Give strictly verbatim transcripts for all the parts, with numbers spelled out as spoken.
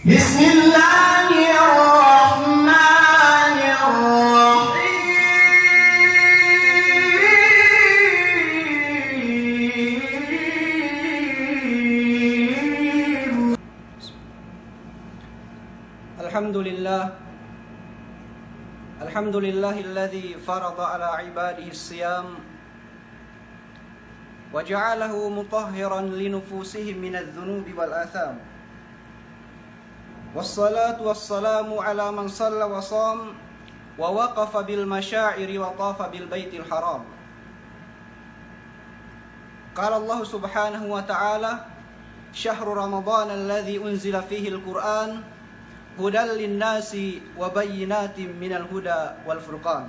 بسم الله الرحمن الرحيم. الحمد لله. الحمد لله الذي فرض على عباده الصيام وجعله مطهرا لنفوسهم من الذنوب والآثام. والصلاة والسلام على من صلى وصام ووقف بالمشاعر وطاف بالبيت الحرام. قال الله سبحانه وتعالى: شهر رمضان الذي أنزل فيه القرآن هدى للناس وبينات من الهدى والفرقان.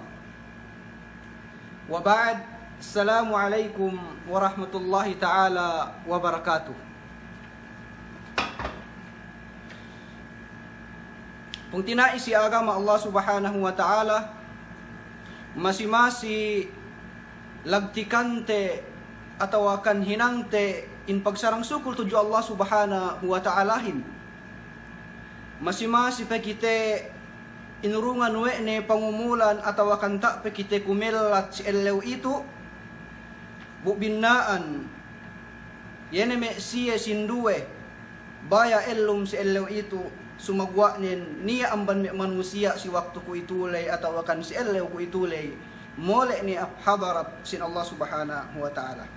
وبعد، السلام عليكم ورحمة الله تعالى وبركاته. Pungtina'i si agama Allah Subhanahu wa Ta'ala, masi-masi lagtikante atawa kan hinangte in pagsarang sukul tudju Allah Subhanahu wa Ta'alahin. Masi-masi pe kite inurungan we' ne pangumulan atawa kan ta' pe kite kumellat si ellew itu, bu binna'an, iye ne me' siye sinduwe, baya' ellum si ellew itu, sumaguwa'nen niya' amban me' manusiya' si waktu kuwe'itu ley atawa kan si ellew kuwe'itu ley, mole' ne hap hadarat sin Allah Subhanahu wa Ta'ala.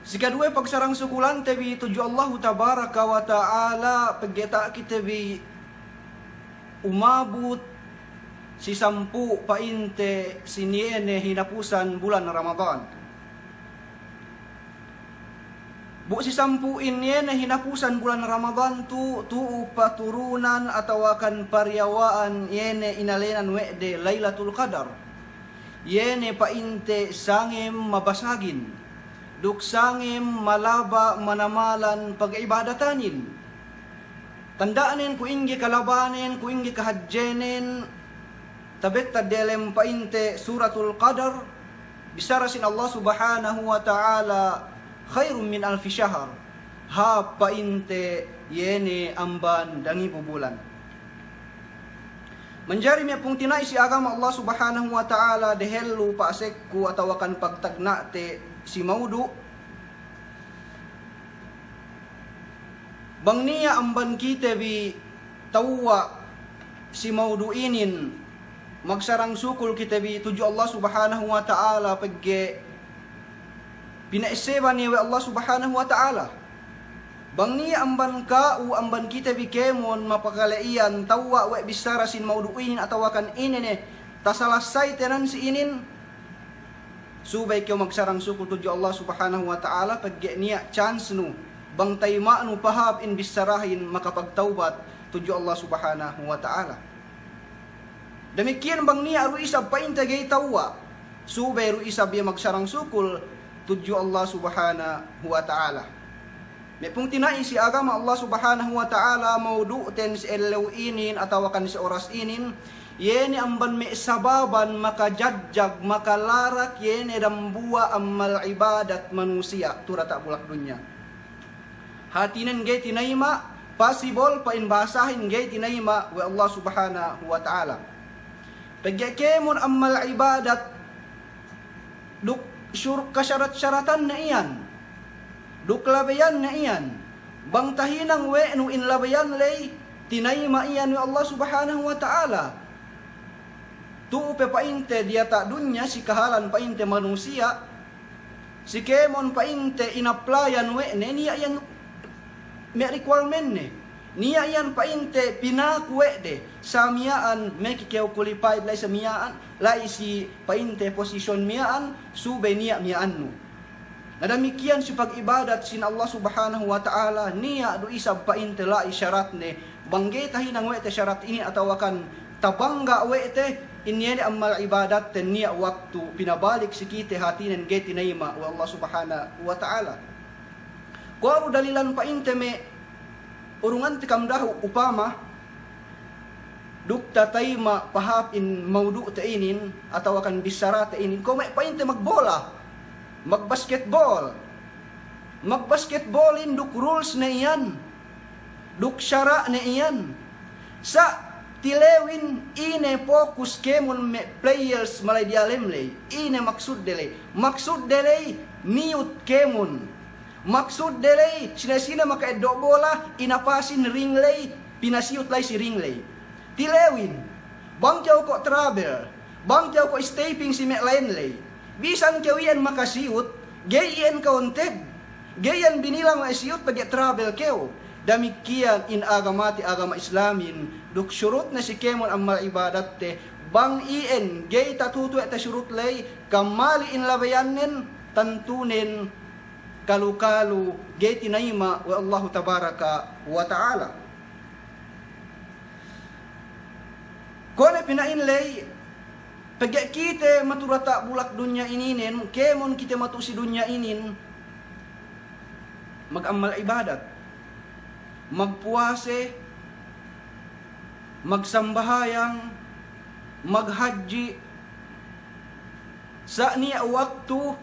Si kaduwe pagsarang sukulante bi tudju Allahu Tabaraka wa Ta'ala, pegge' ta' kite bi umabut si sampū' pa'inte sin iye ne hinapusan bulan Ramadan. Bu si sampū'in iye ne hinapusan bulan Ramadan tu, tu'u paturunan atawa kan pariyawa'an iye ne inalenan we' de Laylatul Qadar. Iye ne pa'inte sangem mabasagin, duk sangem malaba' manamalan pag'ibadatanin. Tanda'nen kuwe' ingge kalabanen, kuwe' ingge kahadjenen, tabettad delem pa'inte Suratul Qadar, bissara sin Allah Subhanahu wa Ta'ala, khairun min alfi shahr, hāp pa'inte iye ne amban dangibu bulan. Manjari me' pungtina'i si agama Allah Subhanahu wa Ta'ala, dehellu pa'asekku atawa kan pagtagna'te si maudu', bang niya' amban kite bi tawwa' si maudu' inin, magsarang sukul kite bi tudju Allah Subhanahu wa Ta'ala pegge' pina'esseban iye we' Allah Subhanahu wa Ta'ala. Bang niya' amban ka'u, amban kite bi kēmon mapakale iyan tawwa' we' bissara sin maudu' inin atawa kan ine ne tasalassay tenan si inin, subey kew magsarang sukul tudju Allah Subhanahu wa Ta'ala, pegge' niya' chance nu, bang tayima'nu pahāp in bissarahin makapagtawbat tudju Allah Subhanahu wa Ta'ala. Damikkiyan bang niya' du isab pa'inte ga'i tawwa', subey du isab iye magsarang sukul tudju Allah Subhanahu wa Ta'ala. Me' pungtina'i si agama Allah Subhanahu wa Ta'ala, maudu'ten si ellew inin atawa kan si oras inin, iye ne amban me' sababan makajajag, makalarak, iye ne dambuwa' ammal ibadat manusiya' tu diyata' bulak dunya. Hātinen ga'i tinayima', possible pa'in bahasahin ga'i tinayima' we' Allah Subhanahu wa Ta'ala. Pegge' kēmon ammal ibadat duk sur-, kasarat-saratanne iyan, duk labeyanne iyan. Bang tahinang we' nu in labeyan ley, tinayima' iyan we' Allah Subhanahu wa Ta'ala. Tu'u pe pa'inte diyata' dunya si kahalan pa'inte manusiya', si kēmon pa'inte inaplayan we' ne, niya' iyan me' requirement ne. Niya' iyan pa'inte pinaku we' de, sa miya'an meki kew qualified la'i sa miya'an, la'i si pa'inte position miya'an, subey niya' miya'annu. Na damikkiyan si pag'ibadat sin Allah Subhanahu wa Ta'ala, niya' du isab pa'inte la'i saratne, bang ga'i tahinang we' te sarat inin atawa kan tabangga' we' te, in iye ne ammal ibadatten niya' waktu pinabalik si kite hātinen ga'i tinayima' we' Allah Subhanahu wa Ta'ala. Kuwe' du dalilan pa'inte me' urungante kam dahu' upama, duk tatayima' pahāp in maudu'te inin, atawa kan bissarate inin, kuwe' me' pa'inte magbola, magbasketball. Magbasketballin duk rules ne iyan. Duk sara'ne iyan. Sa' tilewin ine pokus kēmon me' players mala'i diyalem ley. Ine maksudde ley. Maksudde ley niyut kēmon. Maksudde ley sine-sine maka'eddo' bola, inapasin ring ley, pinasiyut la'i si ring ley. Tilewin, bang kew ko' travel, bang kew ko' stepping si me' laen ley. Bisan kew iyan makasiyut, ga'i iyan counted. Ga'i iyan binilang we' siyut pegge' travel kew. Damikkiyan in agamate agama Islamin, duk surutne si kēmon ammal ibadatte, bang iyan ga'i tatutu we' te surut ley, kamali in labeyannen, tantunen kalu-kalu ga'i tinayima' we' Allahu tabaraka wa ta'ala. Kuwe' ne pina'in ley, pegge' kite matu diyata' bulak dunya ininen, kēmon kite matu si dunya inin, magammal ibadat, magpuwase, magsambahayang, maghadji', sa' niya' waktu,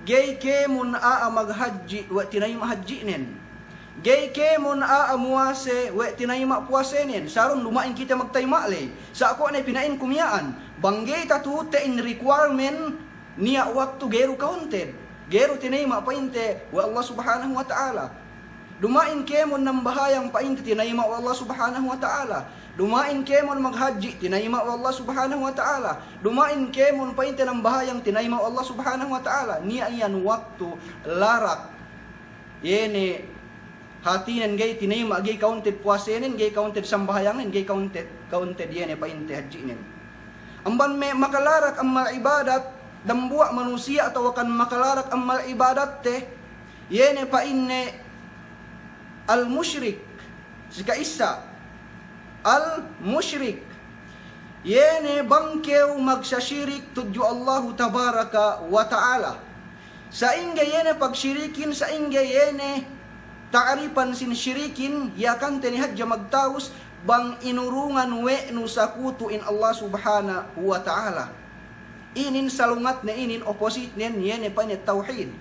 ga'i kēmon a'a maghadji' we' tinayima' hadji'nen. Ga'i kēmon a'a muwase we' tinayima' puwasenen. Sarun duma'in kite magtayima' ley. Sa' kuwe' ne pina'inku miya'an. Bang ga'i tatuhut te in requirement, niya' waktu ga'i du counted. Ga'i du tinayima' pa'inte we' Allah Subhanahu wa Ta'ala. Duma'in kēmon nambahayang pa'inte tinayima' we' Allah Subhanahu wa Ta'ala. Duma'in kēmon maghadji' tinayima' we' Allah Subhanahu wa Ta'ala. Duma'in kēmon pa'inte nambahayang tinayima' we' Allah Subhanahu wa Ta'ala. Niya' iyan waktu larak. Iye ne hatinen ga'i tinayima', ga'i counted puwasenen, ga'i counted sambahayangnen, ga'i counted, counted iye ne pa'inte hadji'nen. Amban me' makalarak ammal ibadat, dambuwa' manusiya' atawakan makalarak ammal ibadatte, iye ne pa'inne al-mushrik, si ka'issa, al-mushrik, iye ne bang kew magsasirik tudju Allahu tabaraka wa ta'ala. Sa'ingge iye ne pagsirikin, sa'ingge iye ne ta'rifan sin sirikin, iyakante ne hadja magtawus, bang inurungan we' nu sakutu in Allah Subhanahu wa Ta'ala. Inin salungatne inin, opposite-nen, iye ne pa'inne tawhid.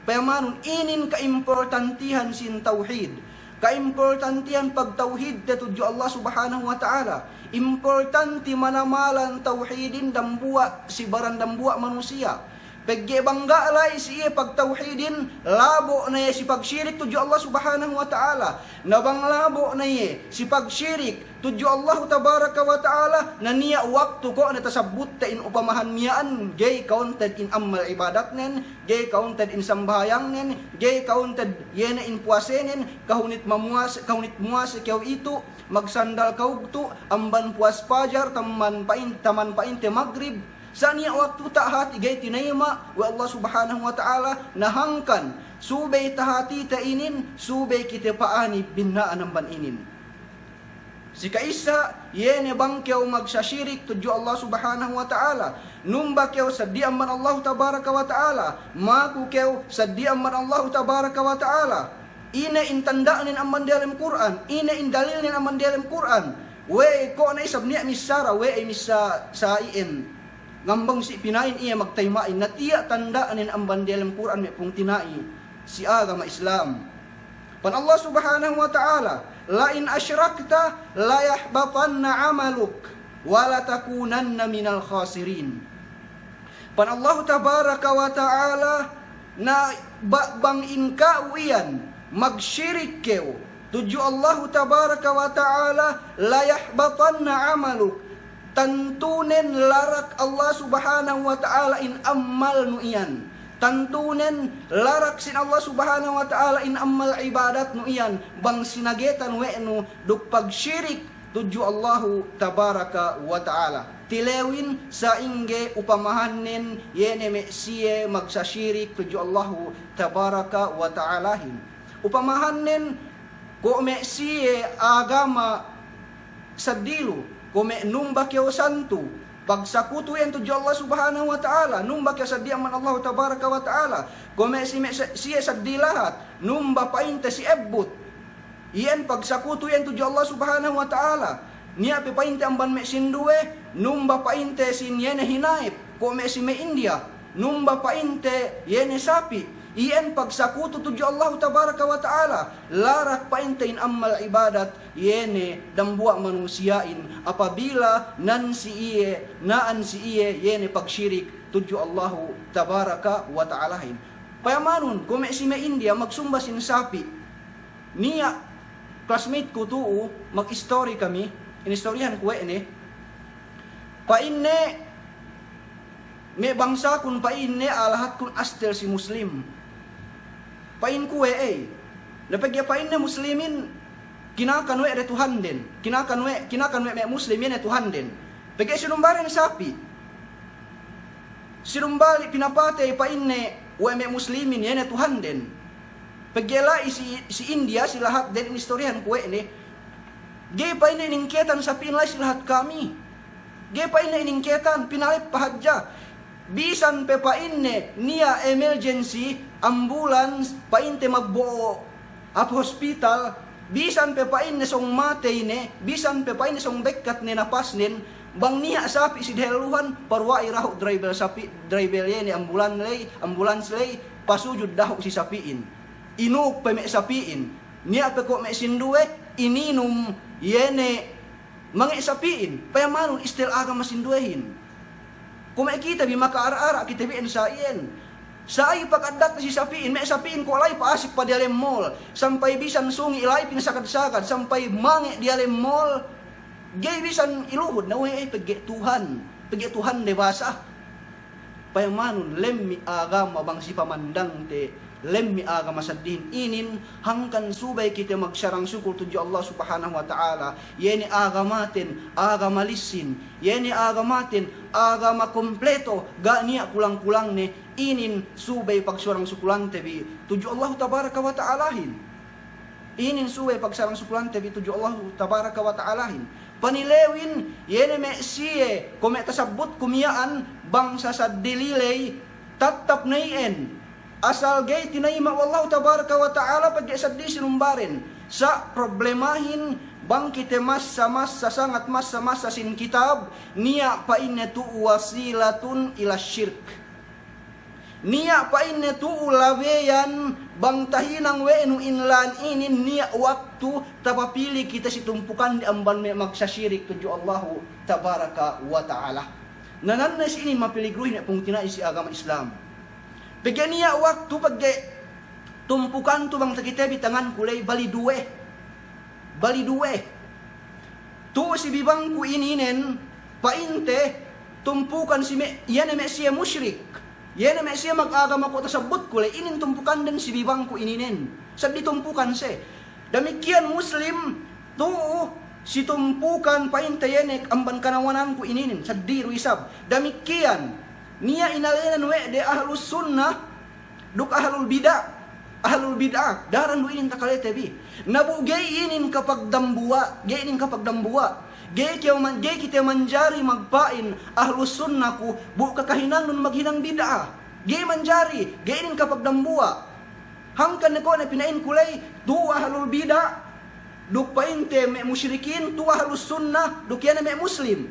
Payamanun inin kaimportantihan sin tawhid. Kaimportantihan pagtawhidte tudju Allah Subhanahu wa Ta'ala. Importanti manamalan tawhidin dambuwa', si baran dambuwa' manusiya'. Pegge' bang ga' la'i si iye pagtawhidin, labo' ne iye si pagsirik tudju Allah Subhanahu wa Ta'ala. Na bang labo' ne iye si pagsirik tudju Allahu tabaraka wa ta'ala, na niya' waktu ko' ne tasabbutte in upamahan miya'an, ga'i counted in ammal ibadatnen, ga'i counted in sambahayangnen, ga'i counted iye ne in puwasenen, kahunit mamuwase, kahunit muwase kew itu', magsandal kawugtu', amban puwas pajar, taman pa'in-, taman pa'inte magrib, sa' niya' waktu tahati ga'i tinayima' we' Allah Subhanahu wa Ta'ala, na hangkan subey tahatite inin, subey kite pa'ani binna'an amban inin. Si ka'issa, iye ne bang kew magsasirik tudju Allah Subhanahu wa Ta'ala, numba kew saddi amban Allah Tabaraka wa Ta'ala, maku kew saddi amban Allah Tabaraka wa Ta'ala. Ine in tanda'nen amban diyalem Kur'an, ine in dalilnen amban diyalem Kur'an. We'ey ko' ne isab niya' missara, we'ey missa sa'i'en. Ngambang si pina'in iye magtayima'in, na tiya' tanda'nen amban diyalem Kur'an me' pungtina'i si agama Islam. Pa'in Allah Subhanahu wa Ta'ala, "La in asyrakta la yahbatanna amaluk wa la takunanna minal khasirin." Pa'in Allahu Tabaraka wa Ta'ala, na ba-, bang in ka'u iyan magsirik kew tudju Allahu Tabaraka wa Ta'ala, la yahbatanna amaluk. Tantunen larak Allah Subhanahu wa Ta'ala in ammalnu iyan. Tantunen larak sin Allah Subhanahu wa Ta'ala in ammal ibadatnu iyan, bang sinagetan we' nu duk pagsirik tudju Allahu Tabaraka wa Ta'ala. Tilewin sa'ingge upamahannen, iye ne me' siye magsasirik tudju Allahu Tabaraka wa Ta'alahin. Upamahannen, ko' me' siye agama saddilu, ko' me' numba kew santu, pagsakutu iyan tudju Allah Subhanahu wa Ta'ala, numba kew saddi amban Allahu Tabaraka wa Ta'ala, ko' me' si me' sa-, siye saddi lahat, numba pa'inte si ebbut. Iyan pagsakutu iyan tudju Allah Subhanahu wa Ta'ala. Niya' pe pa'inte amban me' sinduwe, numba pa'inte sin iye ne hinayip, ko' me' si me' India, numba pa'inte iye ne sapi'. Iyan pagsakutu tudju Allahu tabaraka wa ta'ala, larak pa'inte in ammal ibadat, iye ne dambuwa' manusiya'in, apabila na'an si iye, na'an si iye, iye ne pagshirik tudju Allahu tabaraka wa ta'alahin. Payamanun, kuwe' me' si me' India magsumba sin sapi'. Niya' classmate ku tu'u, mag-istori kami, inistorihan ku we' ne. Pa'inne, me' bangsakun pa'inne, a'a lahatkun astel si Muslim. Pa'inku we' ey. Na pegge' pa'inne Muslimin, kinakan we' de Tuhanden. Kinakan we', kinakan we' me' Muslim, iye ne Tuhanden. Pegge' sinumbalen sapi'. Sinumbali' pinapatey pa'inne we' me' Muslimin, iye ne Tuhanden. Pegge' la'i si, si India, si lahatden, inistorihan ku we' ne. Ga'i pa'inne iningketan sapi'in la'i si lahat kami. Ga'i pa'inne iningketan, pinaleppa hadja. Bisan pe pa'inne niya' emergency, ambulans, pa'inte magbo'o hap hospital, bisan pe pa'inne sōng matey ne, bisan pe pa'inne sōng bekkat ne napasnen, bang niya' sapi' si dehelluhan, paruwa'i dahu' driver sapi', driver iye ne ambulan ley, ambulans ley, pasujud dahu' si sapi'in. Inuk pe me' sapi'in. Niya' pe ko' me' sinduwe, ininum, iye ne mange' sapi'in, payamanun istel agama sinduwehin. Kuwe' me' kite bi maka'ara'-ara' kite bi en sa iyan. Sa iye paka'addat si sapi'in, me' sapi'in ko' la'i pa'asek pa diyalem mall, sampay bisan sungi' la'i pinasagad-sagad, sampay mange' diyalem mall. Ga'i bisan iluhud, na we' ey pegge' Tuhan, pegge' Tuhande basa. Payamanun, lemmi' agama bang si pamandangte, lemmi' agama saddihin inin, hangkan subey kite magsarang sukul tudju Allah Subhanahu wa Ta'ala. Iye ne agamaten, agama lissin. Iye ne agamaten, agama kompleto, ga' niya' kulang-kulangne. Inin subey pagsarang sukulante bi tudju Allahu Tabaraka wa Ta'alahin. Inin subey pagsarang sukulante bi tudju Allahu Tabaraka wa Ta'alahin. Panilewin, iye ne me' siye, kuwe' me' tasabbutku miya'an, bang sasaddi liley, tattap ne iyan. Asal ga'i tinayima' we' Allahu Tabaraka wa Ta'ala, pegge' saddi sinumbaren. Sa' problemahin, bang kite massa-massa, sangat massa-massa sin kitab, niya' pa'inne tu'u wasilatun ila shirk. Niya' pa'inne tu'u labeyan bang tahinang we' nu in lān inin niya' waktu tapapili' kite si tumpukande amban me' magsashirik tudju Allahu Tabaraka wa Ta'ala. Na na'an ne si inin mapiligruhin me' pungtina'i si agama Islam. Pegge' niya' waktu pegge' tumpukantu bang takite bi tanganku ley bali duwe. Bali duwe. Tu'u si bibangku ininen, pa'inte, tumpukan si me', iye ne me' siye mushrik. Iye ne me' siye magagama ko' tasabbutku ley, inin tumpukanden si bibangku ininen. Saddi tumpukan siye. Damikkiyan Muslim, tu'u si tumpukan pa'inte iye ne amban kanawananku ininen. Saddi du isab. Damikkiyan, niya' inalenan we' de Ahlus Sunnah, duk ahlul bid'a, ahlul bid'a, daran du inin takalete bi. Na bu ga'i inin kapagdambuwa', ga'i inin kapagdambuwa'. Ga'i kew man-, ga'i kite manjari magpa'in Ahlus Sunnah ku, bu kakahinangnun maghinang bid'a. Ga'i manjari, ga'i inin kapagdambuwa'. Hangkan ne ko' ne pina'inku ley, tu'u ahlul bid'a, duk pa'inte me' mushrikin, tu'u Ahlus Sunnah, duk iye ne me' Muslim.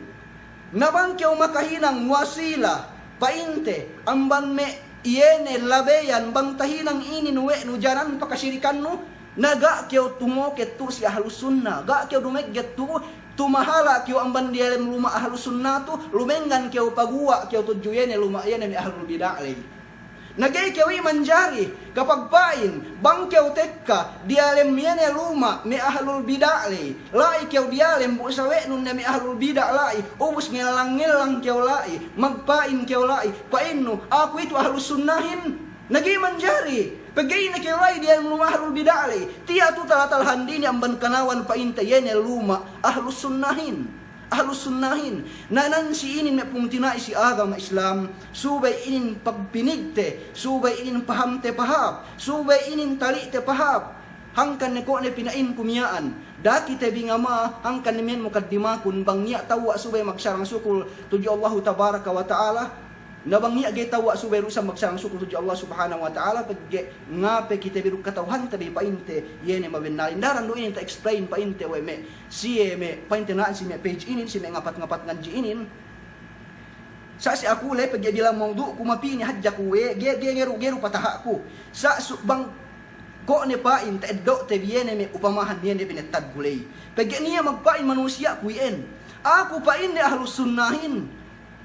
Na bang kew makahinang wasila, pa'inte, amban me' iye ne labeyan bang tahinang inin we' nu janan pakashirikannu, na ga' kew tumoket tu'u si Ahlus Sunnah, ga' kew dumegget tu'u, tumahala' kew amban diyalem luma' Ahlus Sunnah tu, lumenggan kew paguwa' kew tudju iye ne luma' iye ne me' ahlul bid'a ley. Na ga'i kew i' manjari, kapagpa'in, bang kew tekka, diyalem iye ne luma', me' ahlul bid'a ley. La'i kew diyalem bu sawe'nun ne me' ahlul bid'a la'i, ubus ngellang-ngellang kew la'i, magpa'in kew la'i, pa'innu, aku itu Ahlus Sunnahin. Na ga'i manjari, pegge' ine kew la'i diyalem luma' ahlul bid'a ley. Tiya' tu tala-talahan dini amban kanawan pa'inte iye ne luma' Ahlus Sunnahin. Ahlus Sunnahin, na na'an si inin me' pungtina'i si agama Islam, subey inin pagpinigte, subey inin pahamte pahāp, subey inin tali'te pahāp. Hangkan ne ko' ne pina'inku miya'an, da'a kite bi ngama, hangkan ne miya'an mukaddimakun bang niya' tewwa' subey magsarang sukul tudju Allahu Tabaraka wa Ta'ala. Na bang niya' ga'i tewwa' subey du isab magsarang sukul tudju Allah Subhanahu wa Ta'ala, pegge' ngape kite bi duk kata'uhante bi pa'inte, iye ne mabennalin. Daran du inin ta-explain pa'inte we' me' siye me' pa'inte na'an si me' page inin, si me' ngapat-ngapat ngadji' inin. Sa' si aku ley pegge' bilang mawdu'ku mapī ne hadja ku we', ga'i, ga'i, ga'i du, ga'i du pataha'ku. Sa' su-, bang ko' ne pa'in ta'eddo'te bi iye ne me' upamahan iye ne binettadku ley. Pegge' niya' magpa'in manusiya' ku iyan. Aku pa'inne Ahlus Sunnahin.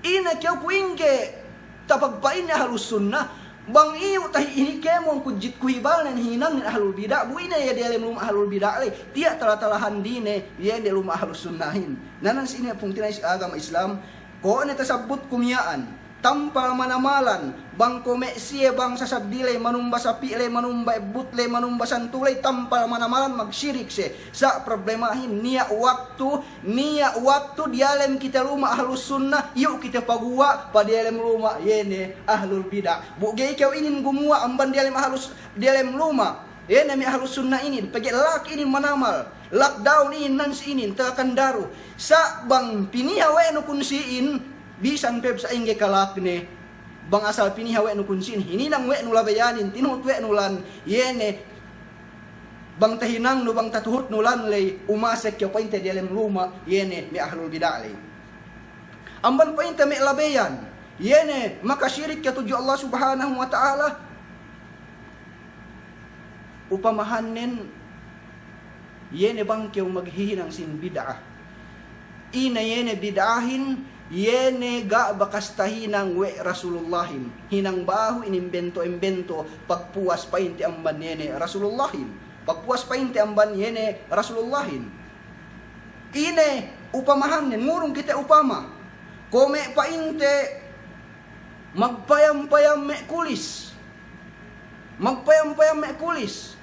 Ine kew ku ingge tapagpa'inne Ahlus Sunnah. Bang iyu' tahi ini kēmon kujjit ku hibalnen hinangnen Ahlul Bid'ah, bu ine iye diyalem luma' Ahlul Bid'ah ley. Tiya' tala-talahan dine iye ne luma' Ahlus Sunnahin. Na nan si ine pungtina'i si agama Islam. Ko' ne tasabbutku miya'an, tampal manamalan, bang ko' me' siye bang sasaddi ley, manumba sapi' ley, manumba ebbut ley, manumba santu ley, tampal manamalan magsirik siye. Sa' problemahin, niya' waktu, niya' waktu diyalem kite luma' Ahlus Sunnah, iyu' kite paguwa' pa diyalem luma' iye ne Ahlul Bid'ah. Bu ga'i kew inin gumuwa' amban diyalem Ahlus, diyalem luma' iye ne me' Ahlus Sunnah inin, pegge' lak inin manamal, lockdown inin nan si inin, taga Kandaru. Sa' bang piniha we' nu kunsi'in, bisan pe sa'ingge kalakne, bang asal piniha we' nu kunsi'in, hininang we' nu labeyanin, tinuhut we' nu lan, iye ne, bang tahinangnu, bang tatuhutnu lan ley, umasek kew pa'inte diyalem luma' iye ne me' Ahlul Bid'ah ley. Amban pa'inte me' labeyan, iye ne makasirik kew tudju Allah Subhanahu wa Ta'ala. Upamahannen, iye ne bang kew maghihinang sin bid'ah. Ine iye ne bid'ahin, iye ne ga' bakas tahinang we' Rasulullahin. Hinang bahu inimbento-imbento, pagpuwas pa'inte amban iye ne Rasulullahin. Pagpuwas pa'inte amban iye ne Rasulullahin. Ine upamahannen, ngurung kite upama. Ko' me' pa'inte magpayam-payam me' kulis. Magpayam-payam me' kulis.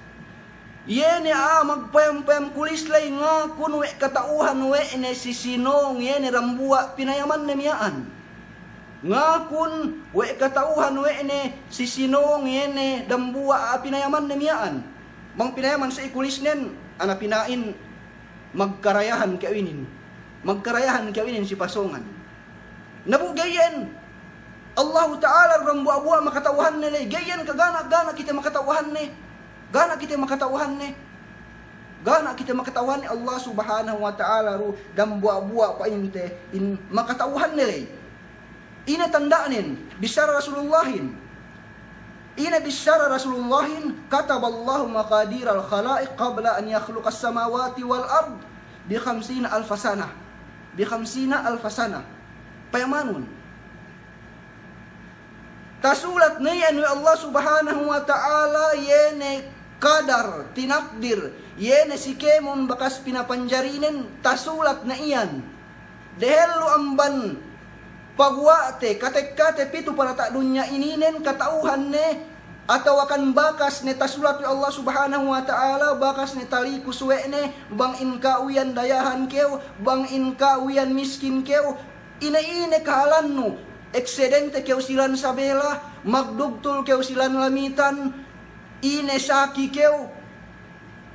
Iye ne a'a magpayam-payam kulis ley ngakun we' kata'uhan we' ne si Sinong iye ne dambuwa' pinayamanne miya'an. Ngakun we' kata'uhan we' ne si Sinong iye ne dambuwa' a'a pinayamanne miya'an. Bang pinayaman sa' i kulisnen, ana pina'in magkarayahan kew inin. Magkarayahan kew inin si Pasongan. Na bu ga'i iyan, Allahu Ta'ala du dambuwa'-buwa' makata'uhanne ley. Ga'i iyan ka ga' ne, ga' ne kite makata'uhanne. Ga' ne kite makata'uhanne. Ga' ne kite makata'uhanne, Allah Subhanahu wa Ta'ala du dambuwa'-buwa' pa'inte in makata'uhanne ley. Ine tanda'nen, bissara Rasulullahin. Ine bissara Rasulullahin, كتب الله مقادير الخلائق قبل أن يخلق السماوات والأرض بخمسين ألف سنة. بخمسين ألف سنة. Payamanun. Tasulat ne iyan we' Allah Subhanahu wa Ta'ala, iye ne kadar, tinakdir, iye ne si kēmon bakas pinapanjarinen, tasulat ne iyan. Dehellu amban paguwa'te, katekkate pitu palata' dunya ininen, kata'uhanne, atawakan bakas ne tasulat we' Allah Subhanahu wa Ta'ala, bakas ne talikus we' ne, bang in ka'u iyan dayahan kew, bang in ka'u iyan miskin kew, ine-ine kahalannu, eksidente kew si lān Sabela, magdugtul kew si lān Lamitan, ine saki kew,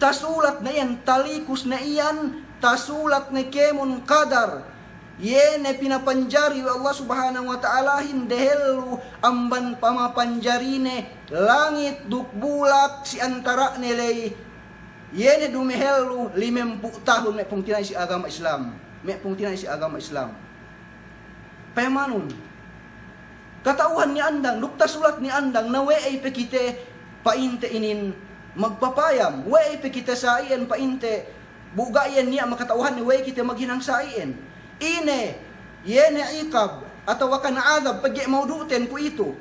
tasulat ne iyan, talikus ne iyan, tasulat ne kēmon kadar. Iye ne pinapanjari we' Allah Subhanahu wa Ta'alahin dehellu amban pamapanjarine langit duk bulak si antara'ne ley. Iye ne dumehellu limempū' tahun, me' pungtina'i si agama Islam. Me' pungtina'i si agama Islam. Payamanun. Kata'uhan niya' andang, duk tasulat niya' andang, na we'ey pe kite pa'inte inin magpapayam, we'ey pe kite sa'i'en pa'inte, bu ga' iyan niya' makata'uhanne, we'ey kite maghinang sa'i'en. Ine, iye ne ikab, atawakan adab, pegge' mawdu'ten kuwe'itu.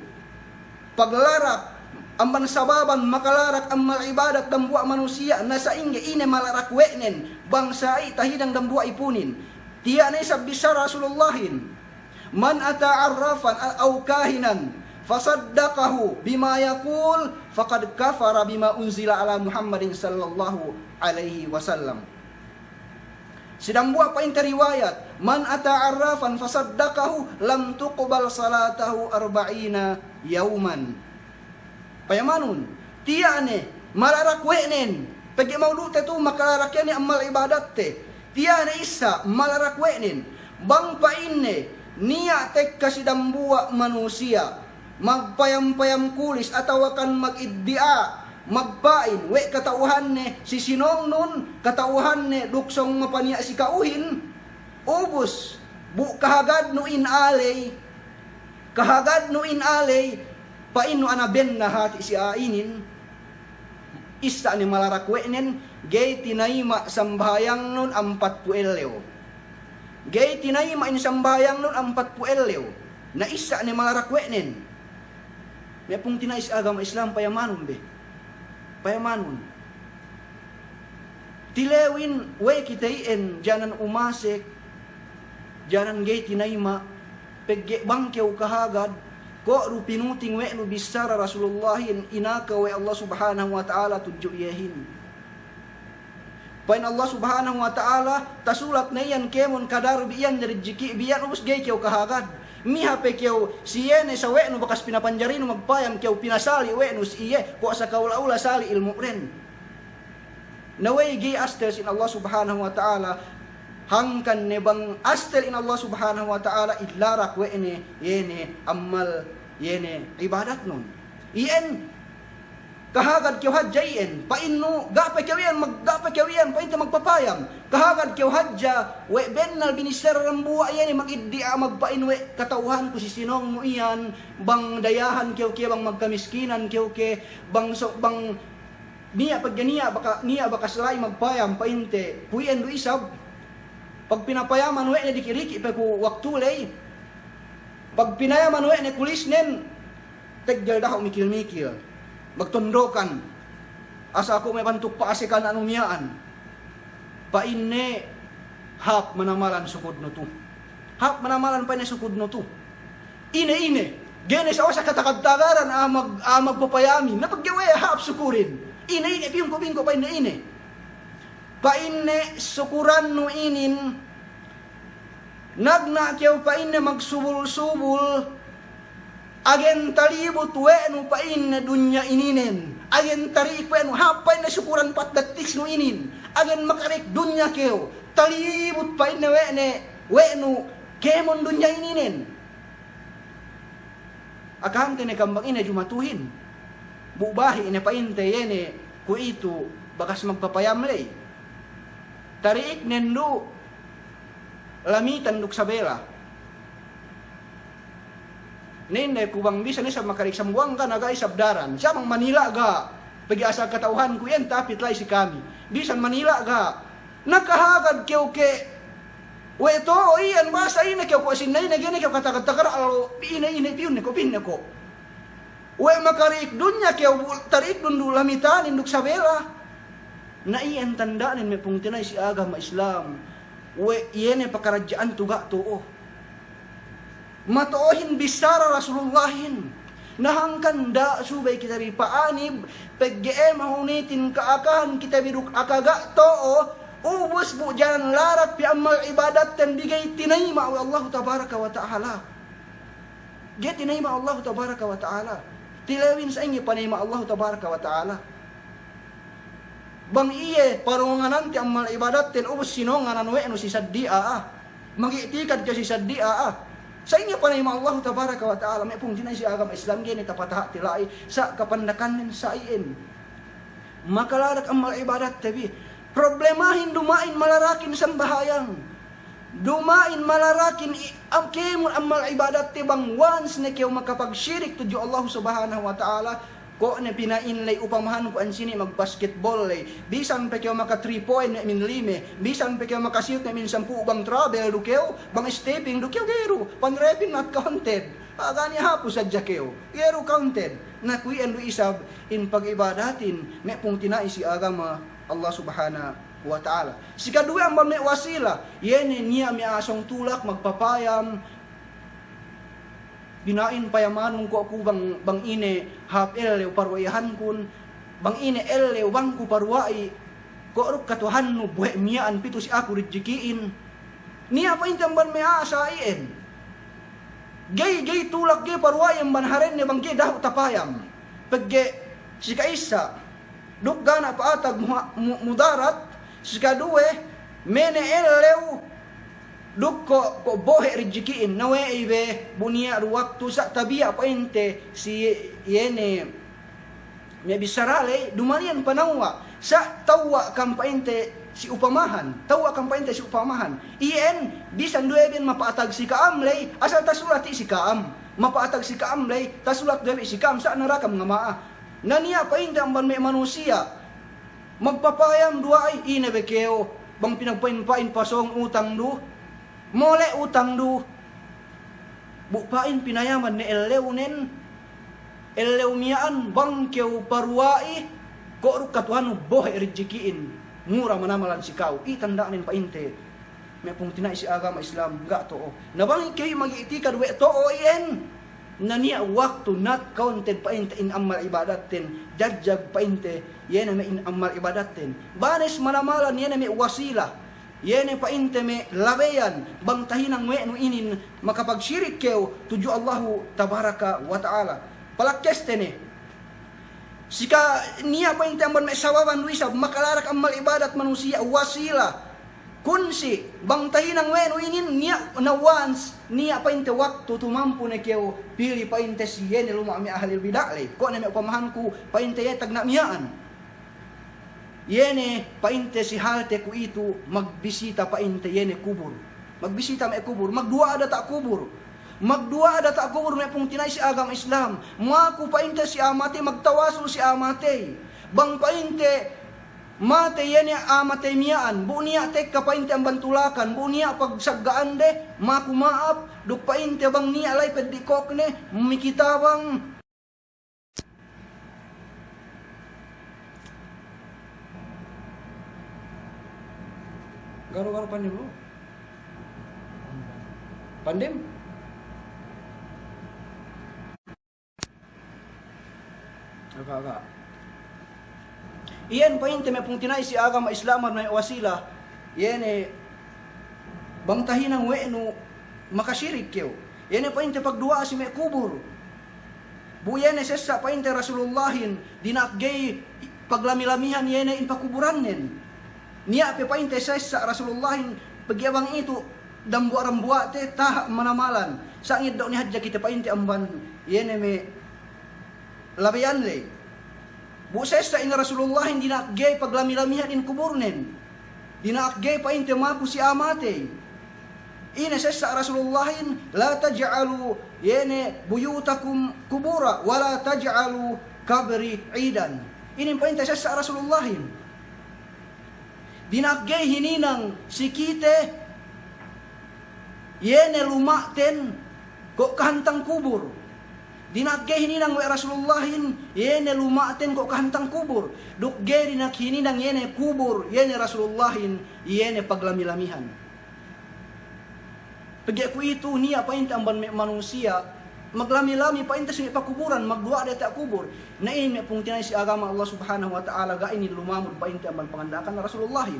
Paglarak, amban sababan makalarak amal ibadat dambuwa' manusiya', na sa'ingge ine malarak we'nen, bang sa'i tahinang dambuwa' ipunin. Tiya' ne isab bissara Rasulullahin. من أتى عرافا أو كاهنا فصدقه بما يقول فقد كفر بما أنزل على محمد صلى الله عليه وسلم. Si dambuwa' pa'inte riwayat, من أتى عرافا فصدقه لم تقبل صلاته أربعين يوما. Payamanun, tiya' ne, malarak we'nen, pegge' mawdu'te tu makalarak iye ne amal ibadatte. Tiya' ne issa, malarak we'nen. Bang pa'inne, niya' tekka si dambuwa' manusiya', magpayam-payam kulis atawakan magiddi'a, magpa'in, we' kata'uhanne, si sinōngnun, kata'uhanne, duk sōng mapaniya' si ka'uhin, ubus, bu kahagadnu in aley, Kahagadnu in aley, pa'innu ana benna hati' si a'a inin, issa' ne malarak we' nen, ga'i tinayima' sambahayangnun ampatpu' ellew. Ga'i tinayima' in sambahayangnun ampatpu' ellew. Na issa' ne malarak we' nen. Me' pungtina'i si agama Islam, payamanun be. Payamanun. Tilewin we' kite iyan, janan umasek, janan ga'i tinayima', pegge' bang kew kahagad, ko' du pinuting we' nu bissara Rasulullahin inaka we' Allah Subhanahu wa Ta'ala tudju iyehin. Pa'in Allah Subhanahu wa Ta'ala, tasulat ne iyan kēmon kadaru bi iyan, rijiki' bi iyan, ubus ga'i kew kahagad. Miha pe kew si iye ne sawe'nu bakas pinapanjarinu magpayam, kew pinasali' we' nu si iye, ko' sakaula-ula sali' ilmu'den. Na we'ey ga'i astel si in Allah Subhanahu wa Ta'ala, hangkan ne bang astel in Allah Subhanahu wa Ta'ala, ilarak we' ne, iye ne, ammal, iye ne, ibadatnun. Iyan, kahagad kew hadja iyan, pa'innu, ga' pe kew iyan, mag-, ga' pe kew iyan, pa'inte magpapayam. Kahagad kew hadja, we' bennal binissara dambuwa' iyan, magiddi'a, magpa'in we' kata'uhanku si sinōngnu iyan, bang dayahan kew ke, bang magkamiskinan kew ke, bang so-, bang niya' pegge' niya' baka-, niya' bakas la'i magpayam pa'inte, kuwe' iyan du isab. Pagpinapayaman we' ne diki'-diki' pe ku waktu ley. Pagpinayaman we' ne kulisnen, teggel dahu' mikil-mikil. Magtondokan. Asa aku me' bantuk pa'asekan anu miya'an. Pa'inne, hāp manamalan sukudnu tu. Hāp manamalan pa'inne sukudnu tu. Ine, ine. Ga'i ne sa-, sa katagad-tagaran a'a mag-, a'a magpapayamin. Na pegge' we' hāp sukurin. Ine, ine, piyungku'-piyungku' pa'inne ine. Pa'inne sukurannu inin. Nagna' kew pa'inne magsubul-subul. Agen talibut we' nu pa'inne dunya ininen. Agen tari'ik we' nu, hāp pa'inne sukuran patdattisnu inin. Agen makari'ik dunya kew. Talibut pa'inne we' ne, we' nu kēmon dunya ininen. Akahante ne kam bang ine jumatuhin. Bu bahi' ne pa'inte iye ne kuwe'itu bakas magpapayam ley. Tari'iknen du Lamitan duk Sabela. Ninde ku bang bisan isab makari'ik Sambuwangga na ga' isab daran. Siya bang Manila ga'. Pegge' asal kata'uhanku iyan tapit la'i si kami. Bisan Manila ga'. Na kahagad kew ke we' to'o iyan, basa ine kew ko' sinna ine, ga'i ne kew katagad-tagad allo', ine, ine, piyunne ko', pa'inne ko'. We' makari'ik dunya kew, bu-, tari'iknun du Lamitanin duk Sabela. Na iyan tanda'nen me' pungtina'i si agama Islam. We' iye ne pakaradja'an tu ga' to'o. Mato'ohin bissara Rasulullahin. Na hangkan da'a subey kite bi pa'anib, pegge' mahunitin ka'akahan kite bi duk aka ga' to'o, ubus bu janan larak pe ammal ibadatten bi ga'i tinayima' we' Allahu Tabaraka wa Ta'ala. Ga'i tinayima' Allahu Tabaraka wa Ta'ala. Tilewin sa'ingge panayima' Allahu Tabaraka wa Ta'ala. Bang iye paronganante ammal ibadatten ubus sinonganan we' nu si saddi a'a. Magi'tikad kew si saddi a'a. Sa'ingge panayima' Allahu Tabaraka wa Ta'ala, me' pungtina'i si agama Islam, ga'i ne tapataha' tila'i, sa' kapandakannen sa' iyan. Makalarak ammal ibadatte bi. Problemahin duma'in malarakin sambahayang. Duma'in malarakin i-, am-, kēmon ammal ibadatte bang once ne kew makapagsirik tudju Allah Subhanahu wa Ta'ala, ko' ne pina'in ley upamahanku ensini' magbasketball ley. Bisan pe kew maka three point ne' min lime, bisan pe kew makasiyut ne' min sampū' bang travel du kew, bang stepping du kew ga'i du, panrepin not counted. A'a ga' niya' hapus hadja kew, ga'i du counted. Na kuwe' iyan du isab in pagibadatin, me' pungtina'i si agama Allah Subhanahu wa Ta'ala. Sikaduwe amban me' wasila, iye ne niya' me' a'a sōng tulak magpapayam, pina'in payamanun ko' ku bang, bang ine hāp ellew paruwa'ihankun, bang ine ellew bang ku paruwa'i, ko' duk katuhannu buhe' miya'an pitu si aku rijiki'in. Niya' pa'inte amban me' a'a sa' iyan. Ga'i, ga'i tulak ga'i paruwa'i amban harenne bang ga'i dahu' tapayam. Pegge' si ka'issa, duk ga' ne pa'atag muha-, mu-, mudarat, sikaduwe, mene ellew, duk ko', ko' bohe' rijiki'in, na we'ey be, bu niya' du waktu sa' tabiya' pa'inte si iye ne me' bissara ley, duma'in iyan panawwa', sa' tawwa' kam pa'inte si upamahan, tawwa' kam pa'inte si upamahan. Iyan, bisan du iyan mapa'atag si ka'am ley, asal tasulati si ka'am. mapa'atag si ka'am ley, tasulat du we' si ka'am sa' narakam ngama'a. Na niya' pa'inte amban me' manusiya' magpapayam duwa'i, ine be kew, bang pinagpa'in-pa'in pasōng utang du, mole' utang du. Bu pa'in pinayaman ne ellewnen, ellew miya'an bang kew paruwa'i, ko' duk katuhanu bohe' rijiki'in, mura manamalan si ka'u. I tanda'nen pa'inte me' pungtina'i si agama Islam, ga' to'o. Na bang kew i' mag'i'tikad we' to'o iyan, na niya' waktu nat counted pa'inte in amal ibadatten, jajag pa'inte, iye ne me' in amal ibadatten. Banes manamalan iye ne me' wasila, iye ne pa'inte me' labeyan, bang tahinang we' nu inin makapagsirik kew tudju Allahu tabaraka wa ta'ala. Palakkeste ne. Sika niya' pa'inte amban me' sababan du isab makalarak amal ibadat manusiya', wasila. Kunsi, bang tahinang we' nu inin niya' na once, niya' pa'inte waktu tumampu ne kew pili pa'inte si iye ne luma' me' ahlil bid'a ley. Ko' ne me' upamahanku pa'inte iye tagna' miya'an. Iye ne pa'inte si halte kuwe'itu magbisita pa'inte iye ne kubur. Magbisita me' kubur, magduwa'a data' kubur. Magduwa'a data' kubur me' pungtina'i si agama Islam. Maku pa'inte si a'a matey, magtawasul si a'a matey. Bang pa'inte matey iye ne a'a matey miya'an, bu niya' tekka pa'inte amban tulakan, bu niya' pagsagga'ande, maku ma'ap, duk pa'inte bang niya' la'i peddi' kōkne, mikitabang. Garu-garu pandim lu. Pandim? Aga, aga. Iyan pa'inte me' pungtina'i si agama Islam me' wasila. Iye ne bang tahinang we' nu makasirik kew. Iye ne pa'inte pagduwa'a si me' kubur. Bu iye ne sessa' pa'inte Rasulullahin, dina'ak ga'i paglami-lamihan iye ne in pakuburannen. Niya' pe pa'inte sessa' Rasulullahin, pegge' bang itu dambuwa'-dambuwa'te taha' manamalan. Sa' ngeddo' ne hadja kite pa'inte amban iye ne me' labeyan ley. Bu sessa' in Rasulullahin dina'ak ga'i paglami-lamihan in kuburnen. Dina'ak ga'i pa'inte maku si a'a matey. Ine sessa' Rasulullahin, "La taj'alu, iye ne, buyutakum qubura, wa la taj'alu qabri 'idan." Inin pa'inte sessa' Rasulullahin. Dina'ak ga'i hininang si kite, iye ne luma'ten ko' kahantang kubur. Dina'ak ga'i hininang we' Rasulullahin, iye ne luma'ten ko' kahantang kubur. Duk ga'i dina'ak hininang iye ne kubur, iye ne Rasulullahin, iye ne paglami-lamihan. Pegge' kuwe'itu niya' pa'inte amban me' manusiya', maglami-lami pa'inte si me' pakuburan, magduwa'a diyata' kubur. Na inin me' pungtina'i si agama Allah Subhanahu wa Ta'ala, ga' inin lumamud pa'inte amban panganda'akan Rasulullahin.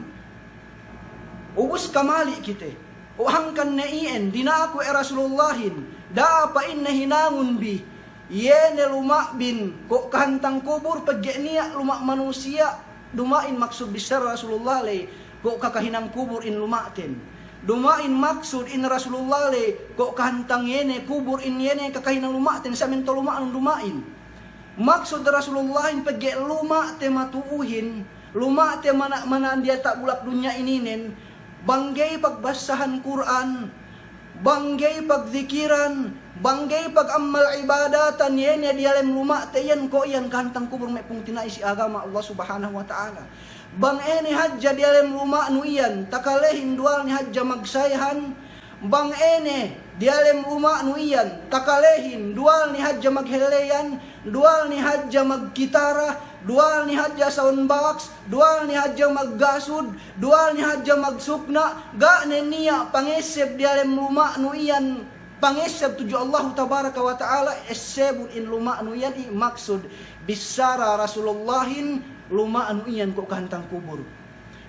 Ubus kamali' kite. O hangkan ne iyan, dina'ak we' Rasulullahin, da'a pa'inne hinangun bi, iye ne luma'bin ko' kahantang kubur, pegge' niya' luma' manusiya', duma'in maksud bissara Rasulullah ley, ko' kakahinang kubur in luma'ten. Duma'in maksud in Rasulullah ley, ko' kahantang iye ne kubur in iye ne kakahinang luma'ten, sa' minto luma'nun duma'in. Maksud Rasulullahin pegge' luma'te matu'uhin, luma'te mana'-mana'an diyata' bulak dunya ininen, bang ga'i pagbassahan Kur'an, bang ga'i pagdikiran, bang ga'i pagamal ibadatan, iye ne diyalem luma'te iyan ko' iyan kahantang kubur me' pungtina'i si agama Allah Subhanahu wa Ta'ala. Bang ēne hadja diyalem luma'nu iyan, takalehin duwal ne hadja magsayhan, bang ēne diyalem luma'nu iyan, takalehin duwal ne hadja maghelleyan, duwal ne hadja magkitara, duwal ne hadja sound box, duwal ne hadja maggasud, duwal ne hadja magsukna', ga' ne niya' pangesseb diyalem luma'nu iyan, pangesseb tudju Allahu Tabaraka wa Ta'ala, essebun in luma'nu iyan i' maksud bissara Rasulullahin luma'nu iyan ko' kahantang kubur.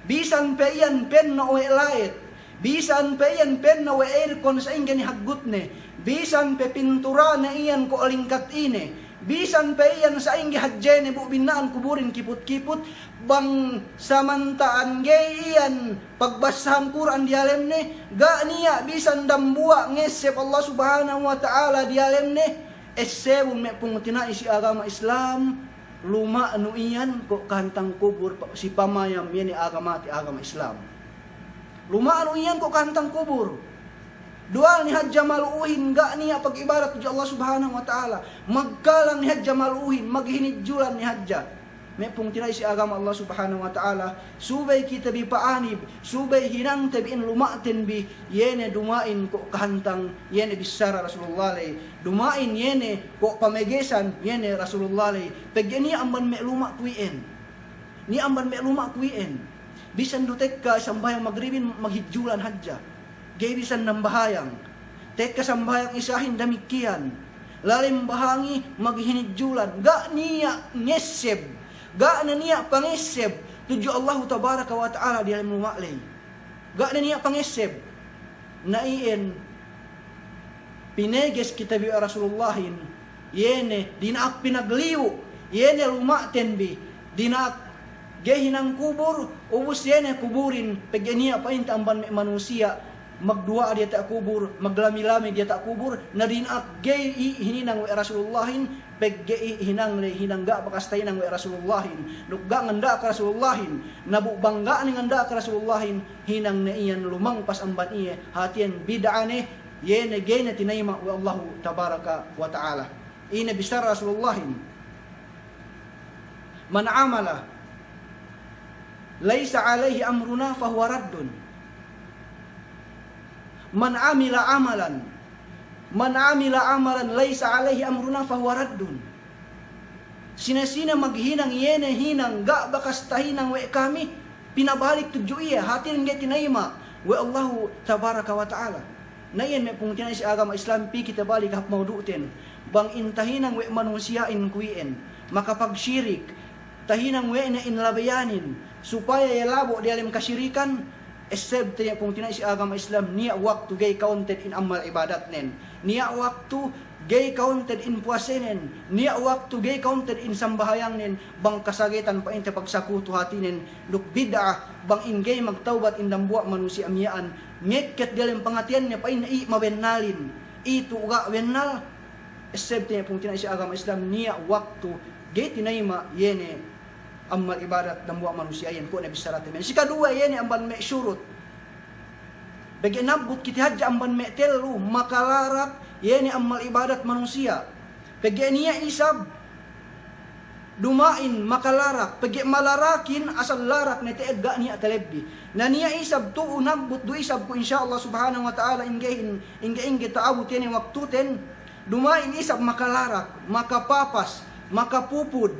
Bisan pe iyan penno' we' light, bisan pe iyan penno' we' aircon sa'ingge ne haggutne, bisan pe pinturane iyan ko' lingkat ine, bisan pe iyan sa'ingge hadjene bu binna'an kuburin kiput-kiput, bang samanta'an ga'i iyan pagbassahan Kur'an diyalemne, ga' niya' bisan dambuwa' ngesseb Allah Subhanahu wa Ta'ala diyalemne, essebun me' pungtina'i si agama Islam, luma'nu iyan ko' kahantang kubur, si pamayam iyan agamate agama Islam. Luma'nu iyan ko' kahantang kubur. Duwal ne hadja malu'uhin, ga' niya' pag'ibadat tudju Allah Subhanahu wa Ta'ala. Magkalang ne hadja malu'uhin, maghinidjulan ne hadja. Me' pungtina'i si agama Allah Subhanahu wa Ta'ala, subey kite bi pa'anib, subey hinangte bi in luma'ten bi, iye ne duma'in ko' kahantang, iye ne bissara Rasulullah ley, duma'in iye ne ko' pamegesan, iye ne Rasulullah ley, pegge' niya' amban me' luma' kuwe'i'en. Niya' amban me' luma' kuwe'i'en. Bisan du tekka sambahayang magribin maghidjulan hadja. Ga'i bisan nambahayang. Tekka sambahayang isa'in damikkiyan. Lalem bahangi maghinidjulan. Ga' niya' ngesseb. Ga' ne niya' pangesseb tudju Allahu Tabaraka wa Ta'ala diyalem luma' ley. Ga' ne niya' pangesseb. Na iyan pineges kite bi we' Rasulullahin, iye ne, dina'ak pinagliyu', iye ne luma'ten bi, dina'ak ga'i hinang kubur, ubus iye ne kuburin, pegge' niya' pa'inte amban me' manusiya' magduwa'a diyata' kubur, maglami-lami diyata' kubur, na dina'ak ga'i i' hininang we' Rasulullahin, pegge' i' hinang ley hinang ga' bakas tahinang we' Rasulullahin, duk ga' nganda'ak Rasulullahin, na bu bang ga' ne nganda'ak Rasulullahin, hinang ne iyan lumangpas amban iye, hātiyen bid'a ne, iye ne ga'i ne tinayima' we' Allahu Tabaraka wa Ta'ala. Ine bissara Rasulullahin, "Man amila laysa alayhi amruna fahuwa raddun. Man amila amalan, man amila amalan laysa alayhi amruna fahuwa raddun." Sine-sine maghinang iye ne hinang ga' bakas tahinang we' kami, pinabalik tudju iye, hātinen ga'i tinayima' we' Allahu Tabaraka wa Ta'ala. Na iyan me' pungtina'i si agama Islam, pī kite balik hap maudu'ten. Bang in tahinang we' manusiya'in kuwe'i'en, makapagsirik, tahinang we' ne in labeyanin, supaya iye labo' diyalem kasirikan, essebte me' pungtina'i si agama Islam, niya' waktu ga'i kaunted in amal ibadatnen. Niya' waktu ga'i kaunted in puwasenen. Niya' waktu ga'i kaunted in sambahayangnen. Bang kasagetan pa'inte pagsakutu hātinen, duk bid'a, bang in ga'i magtawbat in dambuwa' manusiya' miya'an, ngekket diyalem pangateyenne pa'inne i' mabennalin, itu ga' bennal, essebte me' pungtina'i si agama Islam, niya' waktu ga'i tinayima' iye ne amal ibadat dambuwa' manusiya' iyan, kuwe' ne bissarate me'. Sikaduwe, iye ne amban me' surut. Pegge' nabbut kite hadja amban me' tellu, makalarak iye ne amal ibadat manusiya'. Pegge' niya' isab duma'in makalarak, pegge' malarakin asal larak ne te'ed ga' niya' talebbi. Na niya' isab tu'u nabbut du isab ku, insya Allah Subhanahu wa Ta'ala, inggehin, ingge-ingge ta'abut iye ne waktuten, duma'in isab makalarak, makapapas, makapupud,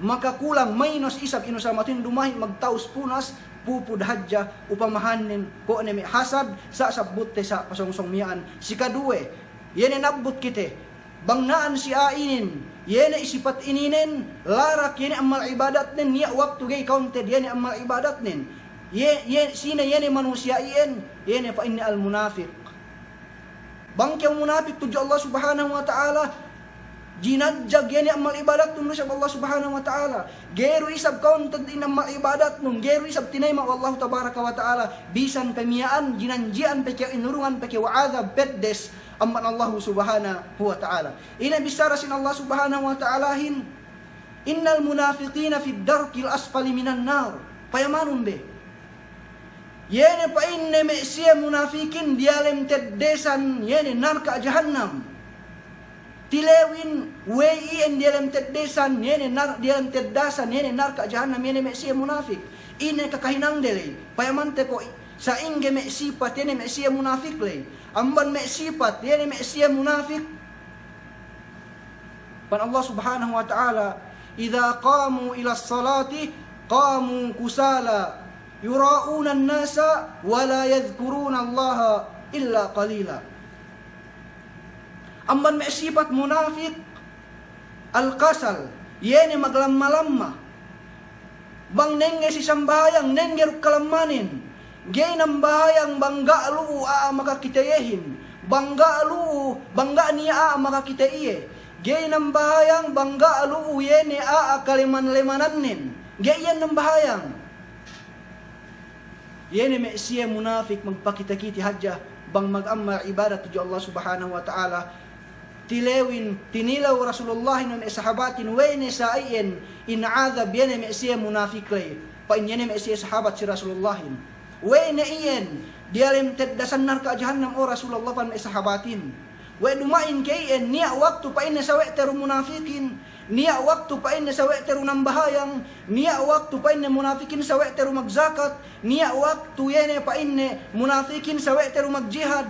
makakulang, mainos isab inus, hātinen duma'in magtawus punas, pupud hadja, upamahannen, kuwe' ne me' hasad, sa' sabbutte sa' pasongsong miya'an. Sikaduwe, iye ne nabbut kite, bang na'an si a'a inin, iye ne sipat ininen, larak iye ne amal ibadatnen, niya' waktu ga'i kaunted iye ne amal ibadatnen. Iye, iye, sine iye ne manusiya' iyan, iye ne pa'inne al-munafiq. Bang kew munafik tudju Allah Subhanahu wa Ta'ala, jinadjag iye ne amal ibadatnun du isab Allah Subhanahu wa Ta'ala. Ga'i du isab kaunted in amal ibadatnun, ga'i du isab tinayima' we' Allahu Tabaraka wa Ta'ala. Bisan pe miya'an, jinanji'an pe kew, inurungan pe kew adab peddes amban Allahu Subhanahu wa Ta'ala. Ine bissara sin Allah Subhanahu wa Ta'alahin, "Innal munafiqina fid darkil asfali minan nar." Payamanun be. Iye ne pa'inne me' siye munafikin diyalem teddesan iye ne narka' jahannam. Tilewin we'ey iyan diyalem teddesan iye ne nar-, diyalem teddasan iye ne narka' jahannam iye ne me' siye munafik. Ine kakahinangde ley. Payamante ko' sa'ingge me' sipat iye ne me' siye munafik ley. Amban me' sipat iye ne me' siye munafik. Pa'in Allah Subhanahu wa Ta'ala, "Idza qamu ilas salati qamu kusala, yura'unan nasa wa la yadhkurunallaha illa qalila." Amban me' sipat munafik, al-kasal, iye ne maglamma-lamma. Bang nengge si sambahayang, nengge duk kalammanen. Ga'i nambahayang bang ga' lu'u a'a makakite iyehin. Bang ga' lu'u, bang ga' niya' a'a makakite iye. Ga'i nambahayang bang ga' lu'u iye ne a'a kaleman-lemanannen. Ga'i iyan nambahayang. Iye ne me' siye munafik magpakite-kite hadja bang mag'amal ibadat tudju Allah Subhanahu wa Ta'ala. Tilewin, tinilew Rasulullahin we' me' sahabatin, we' ne sa iyan in adab iye ne me' siye munafik ley. Pa'in iye ne me' siye sahabat si Rasulullahin, We' ne iyan diyalem teddasan narka' jahannam, o Rasulullah, pa'in me' sahabatin. We' duma'in ke iyan, niya' waktu pa'inne sawe'te du munafikin, niya' waktu pa'inne sawe'te du nambahayang, niya' waktu pa'inne munafikin sawe'te du magjakat, niya' waktu iye ne pa'inne munafikin sawe'te du magjihad.